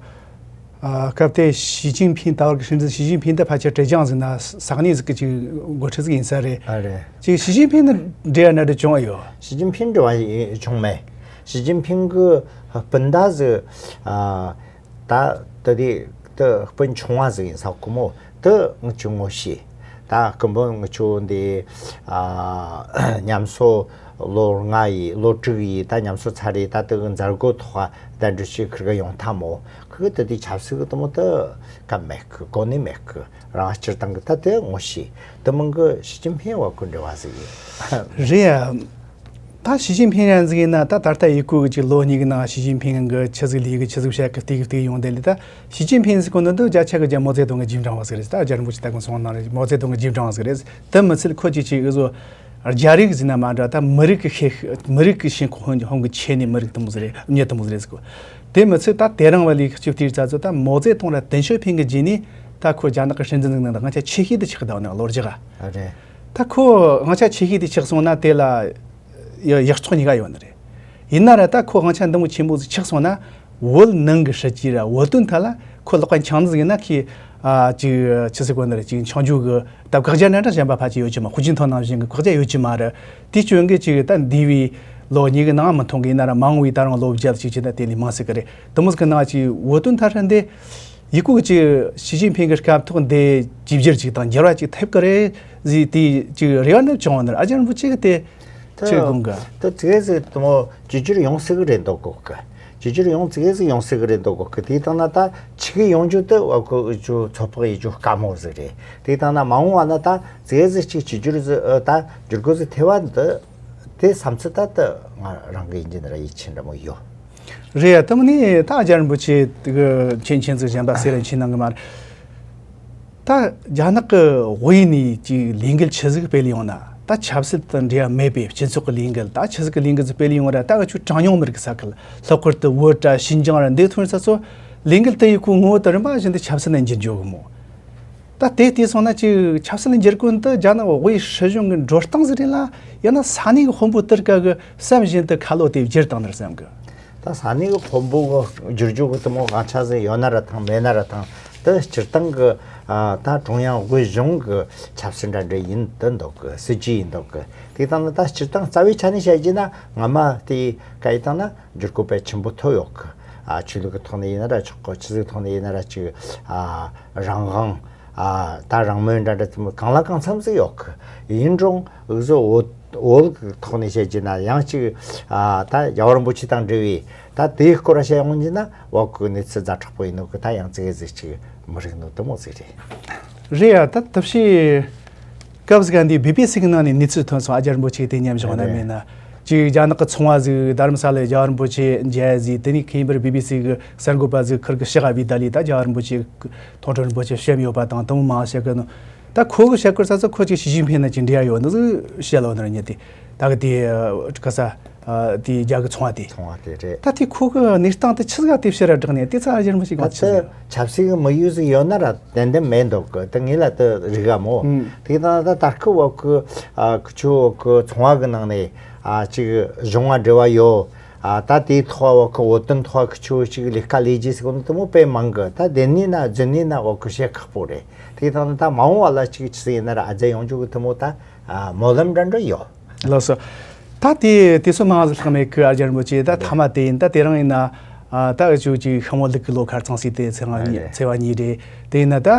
ཨ། སྐབས་དེ་ཞི་ཅིན་ཕིང་ད་བར་གི་སྲིད་འཛིན་ཞི་ཅིན་ཕིང་ད་ཕལ་ཆེར་ཀྲེ་ཅང་ཟིག་ན་ས་གནས་ཟིག་གི་ཅིག་འགོ་ཁྲིད་ཟིག་ཡིན་ས་རེད། ཨ་རེད། ཅིག་ཞི་ཅིན་ཕིང་ནི་འབྲེལ་བ་ན་འདྲ་བྱུང་ཡོད། ཞི་ཅིན་ཕིང་འབྲེལ་བ་ཡི་བྱུང་མེད། ཞི་ཅིན་ཕིང་གི་སྤུན་ཟླ་ཟིག་ཨ། ད་ད་དེ་ད་སྤུན་ཆུང་བ་ཟིག་ཡིན་ས་གོ་མོ། ད་ངི་ཆོ་ངོ་ཤེས། ད་སྐུ་འབུམ་ངི་ཆོ་འདི་ཨ་ཉམས་གསོ་ལོ་ལྔ་ཡི་ལོ་དྲུག་ཡི་ད་ཉམས་གསོ་ཚར་རེད། ད་དེ་གི་མཛད་སྒོ་ཐོག་གདན་འདྲེན་ཞིག་ཁིར་གི་ཡོང་ཐལ་མོ། ཁིར་གི་ད་དེ་ཆབ་སྲིད་གི་དེ་མོ་ད་སྐབས་མེད་གི། གོ་གནས་མེད་གི། རང་སྤྱིར་བཏང་གི་ད་དེ་ངོ་ཤེས། དེ་མིན་གི་ཞི་ཅིན་ཕིང་བ་གི་འབྲེལ་བ་ཟིག་ཡིན། རེད་ཡ། ད་ཞི་ཅིན་ཕིང་རང་ཟིག་ཡིན་ན་ད་ད་ལྟ་ཡི་གུ་གི་ཅིག་ལོ་གཉིས་ཀྱི་ནང་ཞི་ཅིན་ཕིང་གི་ཆི་ཟིག་ལས་གི་ཆི་ཟིག་བཤད་གི་བལྟས་གི་བལྟས་ཡོང་དེ་ལས། ད་ཞི་ཅིན་ཕིང་ཟིག་གོ་ནི་འདི་བརྒྱ་ཆ་གི་བརྒྱ་མའོ་ཙེ་ཏུང་གི་རྗེས་འབྲང་བ་ཟིག་རེད། ད་རྒྱ་རིན་པོ་ཆེ་ད་གོང་སོང་ནང་རེད། མའོ་ཙེ་ཏུང་གི་རྗེས་འབྲང་བ་ཟིག་རེད། དེ་མི་ཚད་ཁོ་ཅིག་ཅིག་འུ་ཟོ་རྒྱ་རིགས་ཟིག་ན་མ་འདྲ། ད་མི་རིགས་གི་ཤེས་མི་རིགས་གི་ཤེས་ཁོ་ཧོང་གི་ཆེ་ནི་མི་རིགས་དེ་མོ་ཟིག་རེད། མྱི་དེ་མོ་ཟིག་རེད་ཟིག་གོ། དེ་མི་ཚད་ད་དེ་རིང་བ་ལས་ཅིག་བལྟས་ཙ་ཚོ་ད་མའོ་ཙེ་ཏུང་ར་ཏེང་ཞའོ་ཕིང་གི་རྗེས་ནས་ད་ཁོ་རྒྱ་ནག་གི་སྲིད་འཛིན་ཟིག་ནང་ད་ང་ཆ་ཆེ་ཤོས་དེ་ཆགས་གདའ་ནི་ལོ་རྒྱུ་ག་རེད། ད་ཁོ་ང་ཆ་ཆེ་ཤོས་དེ་ཆགས་སོང་ན་དེ་ལ་ཡ་ཡག་བཙོག་གཉིས་ཀ་ཡོད་ནི་རེད། ཡིན་ན་ར་ད་ཁོ་དབང་ཆ་འདི་མོ་ཆེན་པོ་ཟིག་ཆགས་སོང་ན། བོད་ནང་གི་སྲིད་ཇུས་ར་བོད་དོན་ཐད་ལ་ཁོ་ལག་པ་འཆང་ནི་ཟིག་ཡིན་ན། ཁོས་ཨ་ཅིག་ཆི་ཟེར་གོ་ནི་རེད། ཅིག་འཆང་རྒྱུ་གི་ད་བཀག་རྒྱ་འདྲ་འདྲ་གཞན་པ་ཕལ་ཆེར་ཡོད་ཀྱི་མ། ཧུའུ་ཅིན་ཐའོ་ནང་བཞིན་གི་བཀག་རྒྱ་ཡོད་ཀྱི་མ་རེད། དེའི་རྐྱེན་གིས་ཅིག་ད་འདས་པའི་ལོ་གཉིས་ཀྱི་ནང་མི་མཐོང་གི། ཡིན་ན་ར་མ་འོངས་པའི་ད་རུང་ལོ་བརྒྱ་ཅིག་ཅིག་ད་དེ་ལས་མང་སྲིད་གི་རེད། དེ་མོ་ཟིག་གི་ནང་ཅིག་བོད་དོན་ཐད་ར་འདི་ཡི་གུ་ཅིག་ཞི་ཅིན་ཕིང་གི་སྐབས་ཐོག་འདི་ཇེ་བསྒྱུར་ཅིག་དང་འགྱུར་བ་ཅིག་ཐེབས་གི་རེད་ཟེར་དེ་ཅིག་རེ་བ་འདྲ་བྱུང་བ་ནི་རེད། ཨ་ཅག་རིན་པོ་ཆེ་གིས་དེ་ད་ཆི་དགོངས་ག་ད་ཙིག་གེ་ཟིག་དེ་མོ་བཅོས་བསྒྱུར་ཡོང་སྲིད་གི་རེད་འདོད་གོ་གི། བཅོས་བསྒྱུར་ཡོང་ཙིག་གེ་ཟིག་ཡོང་སྲིད་གི་རེད་འདོད་གོ་གི། དེ་ལྟ་ན་ད་ཆི་གི་ཡོང་རྒྱུ་དེ་བ་ཁོ་ཅུ་ཚོད་དཔག་ཡེད་རྒྱུ་དཀའ་མོ་ཟིག་རེད། དེ་ལྟ་ན་མ་འོངས་བ་ན་ད་ཙིག་གེ་ཟིག་ཅིག་བཅོས་བསྒྱུར་ཟིག་ཨ་ད་འགྱུར་དགོས་ཟིག་ཐེབས་པ་འདི་དེ་བསམ་ཚུལ་ད་ད་ང་རང་གི་ཡིན་གྱི་འདི་ར་ཡིད་ཆེས་འདྲ་མོ་ཡོད། རེད་ཡ། དེ་མིན་ནི་ད་རྒྱ་རིན་པོ་ཆེ་གི་མཁྱེན་མཁྱེན་ཟིག་གཞན་པ་ཟེར་ར་མཁྱེན་གནང་གི་མ་རེད། ད་རྒྱ་ནག་གི་དབུས་ནས་ཅིག་ལས་འགུལ་ཆི་ཟིག་སྤེལ་ཡོང་ན། ད་ཆབ་སྲིད་དང་འབྲེལ་བ་མེད་པའི་སྤྱི་ཚོགས་ཀྱི་ལས་འགུལ། ད་ཆི་ཟིག་གི་ལས་འགུལ་ཟིག་སྤེལ་ཡོང་བ་ར། ད་གི་ཆུ་གྲངས་ཉུང་མི་རིགས་ས་ཁུལ། ལྷག་པར་དུ་བོད་ར་ཤིན་ཅང་ར་འདི་ཐོན་ས་ཚོ་ལས་འགུལ་དེ་ཡི་ཁུ་ངོ་བོ་དུ་རིམ་པ་བཞིན་དུ་ཆབ་སྲིད་ནང་འགྱུར་འགྱོ་གི་མོ། ད་དེ་བལྟས་སོང་ན་ཅིག་ཆབ་སྲིད་ལ་འགྱུར་གོ་ནི་དེ་རྒྱ་ནག་དབུས་སྲིད་གཞུང་གི་འགྲོ་སྟངས་ཟིག་རེད་ལ། ཡང་ན་ས་གནས་ཀྱི་དཔོན་པོ་དེ་རིགས་གི་བསམ་བཞིན་དུ་ཁ་ལོ་དེ་བསྒྱུར་བཏང་ནི་རེད་བསམ་གི། ད་ས་གནས་ཀྱི་དཔོན་པོ་གི་བསྒྱུར་རྒྱུ་གི་དེ་མོ་དབང་ཆ་ཟིག་ཡོད་ན་ར་ཐང་མེད་ན་ར་ཐང་། དེ་སྤྱིར་བཏང་གི་ཨ་ད་ཀྲུང་དབྱང་དབུས་གཞུང་གི་ཆབ་སྲིད་འདྲ་འདྲ་ཡིན་དུ་འདུག་གི། སྲིད་ཇུས་ཡིན་འདུག་གི། དེ་ལྟ་ན་ད་སྤྱིར་བཏང་རྩ་བའི་ཆ་ནས་བཤད་རྒྱུ་ན་ངོ་མ་དེ་ག་ཡི་བཏང་ན་འགྱུར་བཀོད་དཔེ་ཆེན་པོ་ཐོབ་ཡོད་གི། ཨ་ཆོས་ལུགས་ཀྱི་ཐོག་ནས་ཡིན་ན་ར་ཆོག་གི། ཆི་ཟིག་ཐོག་ནས་ཡིན་ན་ར་ཅིག་ཨ་རང་དབང་། ཨ་ད་རང་མོས་འདྲ་འདྲ་དེ་མོ་གང་ལ་གང་འཚམ་ཟིག་ཡོད་གི། ཡིན་རུང་འུ་ཟོ་བོད་བོད་ཀྱི་ཐོག་ནས་བཤད་རྒྱུ་ན་ཡང་ཅིག་ཨ་ད་རྒྱལ་བ་རིན་པོ་ཆེ་དང་འབྲེལ་བའི་ད་དེའི་སྐོར་བཤད་ཡོང་རྒྱུ་ན་བོད་ཀྱི་གནས་ཚུལ་ཛ་དྲག་པོ་ཡིན་ནོ་གི། ད་ཡང་ཙི་གེ་ཟིག་ཅིག་མི་རིགས་ནོ་དེ་མོ་ཟིག་རེད། རེད་ཡ། ད་ཐབས་ཤེས་སྐབས་ཟིག་འདི་བི་བི་སི་གི་ནང་ནས་གནས་ཚུལ་ཐོན་སོང་། ཨ་ཅག་རིན་པོ་ཆེ་དེ་མཉམ་བཞག་ན་མེད་ན། ཅིག་རྒྱ་ནག་གི་ཚོང་བ་ཟིག་རྡ་རམ་ས་ལ་རྒྱལ་བ་རིན་པོ་ཆེ་མཇལ་ཟིག། དེ་ནས་ཁེ་པར་བི་བི་སི་གི་གསར་འགོད་པ་ཟིག་ཁིར་གི་ཕྱག་བི་ད་ལི་ད་རྒྱལ་བ་རིན་པོ་ཆེ་མཐོང་གྲོལ་རིན་པོ་ཆེ་བཤད་ཡོད་པ་དང་དེ་མོ་མང་བཤད་གི་ནོ། ད་ཁོ་གི་བཤད་སྐོར་ས་ཚོ་ཁོ་ཅིག་ཞི་ཅིན་ཕིན་ན་ཅིག་འབྲེལ་ཡ་ཡོད་ནི་ཟིག་བཤད་ལོ་ནི་ར་ཉེ་དེ། ད་གི་དེ་ག་ས་དེ་རྒྱ་གི་ཚོང་བ་དེ། ཚོང་བ་དེ་རེད། ད་དེ་ཁོ་གི་གནས་སྟངས་དེ་ཆི་ཟིག་དེ་ཕྱིར་ར་བསྒྲགས་ནས་དེ་ཚ་ཨ་ཅག་རིན་པོ་ཆེ་གི་ད་ཆི་ཟིག་ཆབ་སྲིད་ཀྱི་དམིགས་ཡུལ་ཟིག་ཡོད་ན་ར་ཏན་ཏན་མེད་འདུག་གི། དེ་ངེད་ལ་དེ་རིག་ག་མོ། ཨང་། དེ་དང་ད་ད་ཁི་བ་ཁི་ཨ་ཁི་ཆོ་གི་ཚོང་བ་གི་ནང་ནས་ཨ་ཅིག་གཞུང་བ་འབྲེལ་བ་ཡོད། ཨ་ད་དེའི་ཐོག་བ་ཁི་བོད་དོན་ཐོག་ཁི་ཆོ་ཅིག་ལས་ཀ་ལས་རྒྱུ་ཟིག་གོ་ནི་དེ་མོ་དཔེ་མང་གི། ད་དེ་ནས་ན་རྫུན་ནས་ན་བ་ཁི་བཤད་ཁག་པོ་རེད། དེ་དང་ད་མ་འོངས་བ་ལ་ཅིག་ཆི་ཟིག་ཡིན་ན་ར་ཨ་ཙེ་ཡོང་རྒྱུ་གི་དེ་མོ་ད་ཨ་སྨོན་ལམ་འདྲ་འདྲ་ཡོད། ལགས་སོ། ད་དེ་དེ་ཚོ་མང་ཟིག་ལྷག་མེད་ཁུ་ཨ་ཅག་རིན་པོ་ཆེ། ད་ཐ་མ་དེ་ཡིན། ད་དེ་རིང་ཡིན་ན་ཨ་ད་འུ་ཆོ་ཅིག་ཤམ་བུ་ལུག་གི་ལོ་ཁར་ཚང་སྲིད་དེ་ཚེས་པ་གཉིས། ཚེས་པ་གཉིས་རེད། དེ་ཡིན་ན་ད་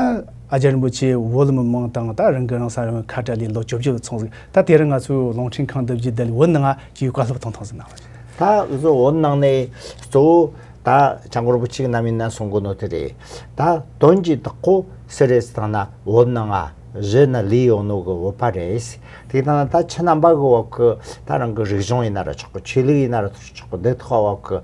ཨ་ཅག་རིན་པོ་ཆེ་བོད་མི་མང་དང་ད་རང་གི་རང་ས་རང་ཁ་བྲལ་ལས་ལོ་བཅུ་བཅུ་ཚང་ཟིག། ད་དེ་རིང་ང་ཚོའི་རླུང་འཕྲིན་ཁང་འདི་བརྒྱུད་དེ་བོད་ནང་ཅིག་བཀའ་སློབ་གཏོང་ཐང་ཟིག་གནང་བ། ད་འུ་ཚོ་བོད་ནང་ནས་གཙོ་བོ་ད་བྱང་སྒོར་བུ་གཅིག་ནམ་ཡིན་ན་གསུང་གོ་ནོ་དེ་རེད། ད་དོན་གྱི་བདག་པོ་སུ་རེད་ཟེར་ན་བོད་ནང་ང་གཞི་ནས་ལུས་ཡོད་ནོ་གི་བོད་པ་རེད། དེ་དང་ད་ཁྱེད་རྣམ་པ་གི་བ་གི་ད་རང་གི་རིག་གཞུང་ཡིན་ན་ར་ཆོག་གི། ཆོས་ལུགས་ཡིན་ན་ར་ཆོག་གི། འདི་ཐོག་བ་གི་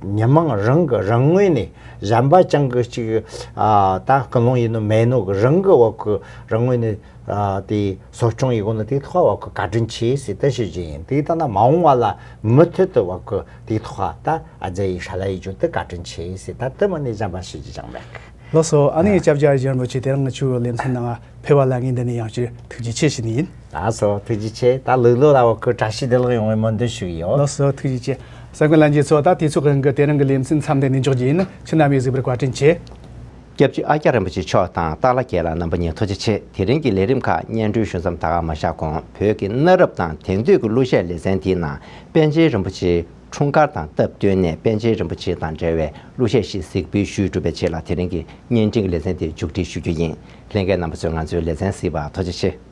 མི་མང་རང་གི་རང་ངོས་ནས་གཞན་པ་ཅང་གི་ཅིག་ཨ་ད་སྐུལ་སློང་ཡིན་ནོ་མེད་ནོ་གི། རང་གི་བ་གི་རང་ངོས་ནས་ཨ་དེ་གསོ་སྐྱོང་ཡིན་གོ་ནོ་དེ་ཐོག་བ་གི་བཀའ་དྲིན་ཆེ་ཟེར་དེ་ཞུ་རྒྱུ་ཡིན། དེ་ལྟ་ན་མ་འོངས་བ་ལ་མུ་མཐུད་དུ་བ་གི་དེ་ཐོག་ད་ཨ་ཙེ་ཡི་ཧྲ་ལ་ཡི་རྒྱུ་དེ་བཀའ་དྲིན་ཆེ་ཟེར། ད་དེ་མ་ནས་གཞན་པ་ཞུ་རྒྱུ་ཅང་མེད་གི། ལགས་སོ། ཨ་ནི་ཨ་ཅག་རིན་པོ་ཆེ་དེ་རིང་ང་ཆོའི་ལེ་ཚན་ནང་ཕེབས་པ་ལ་ངས་འདི་ནས་ཡང་བསྐྱར་ཐུགས་རྗེ་ཆེ་ཞུ་ནི་ཡིན། ལགས་སོ། ཐུགས་རྗེ་ཆེ། ད་ལུག་ལོ་ལ་བ་གི་བཀྲ་ཤིས་བདེ་ལེགས་ཡོང་བའི་སྨོན་འདུན་ཞུ་གི་ཡོད། ལགས་སོ། ཐུགས་རྗེ་ཆེ། གསན་མཁན་ལྷན་རྒྱས་ཚོ། ད་དུས་ཚོད་ཀྱི་དབང་གིས་དེ་རིང་གི་ལེ་ཚན་མཚམས་འདི་ནས་འཇོག་རྒྱུ་ཡིན། ཁྱེད་རྣམ་པས་གཟིགས་པར་བཀའ་དྲིན་ཆེ། སྐྱབས་རྗེ་ཨ་ཅག་རིན་པོ་ཆེ་མཆོག་དང་ཏཱ་ལ་རྒྱལ་ལགས་རྣམ་པ་གཉིས་ཐུགས་རྗེ་ཆེ། དེ་རིང་གི་ལས་རིམ་ཁག་སྙན་སྒྲོན་ཞུ་མཚམས་ད་ག་མ་བཞག་གོང་བོད་ཀྱི་གནའ་རབས་དང་དེང་དུས་ཀྱི་གླུ་གཞས་ལེ་ཚན་དེའི་ནང་པཎ་ཆེན་རིན་པོ་ཆེའི་འཁྲུངས་སྐར་དང་སྟབས་བསྟུན་ནས་པཎ་ཆེན་རིན་པོ་ཆེ་དང་འབྲེལ་བའི་གླུ་གཞས་ཤིག་གཟིགས་འབུལ་ཞུས་གྲུབ་པའི་ཆེད་ལ་དེ་རིང་གི་བརྙན་འཕྲིན་གྱི་ལེ་ཚན་དེ་མཇུག་སྒྲིལ་ཞུ་རྒྱུ་ཡིན། ལྷན་རྒྱས་རྣམ་པ་ཚོས་ང་ཚོའི་ལེ་ཚན་གཟིགས་པར་ཐུགས་རྗེ་ཆེ།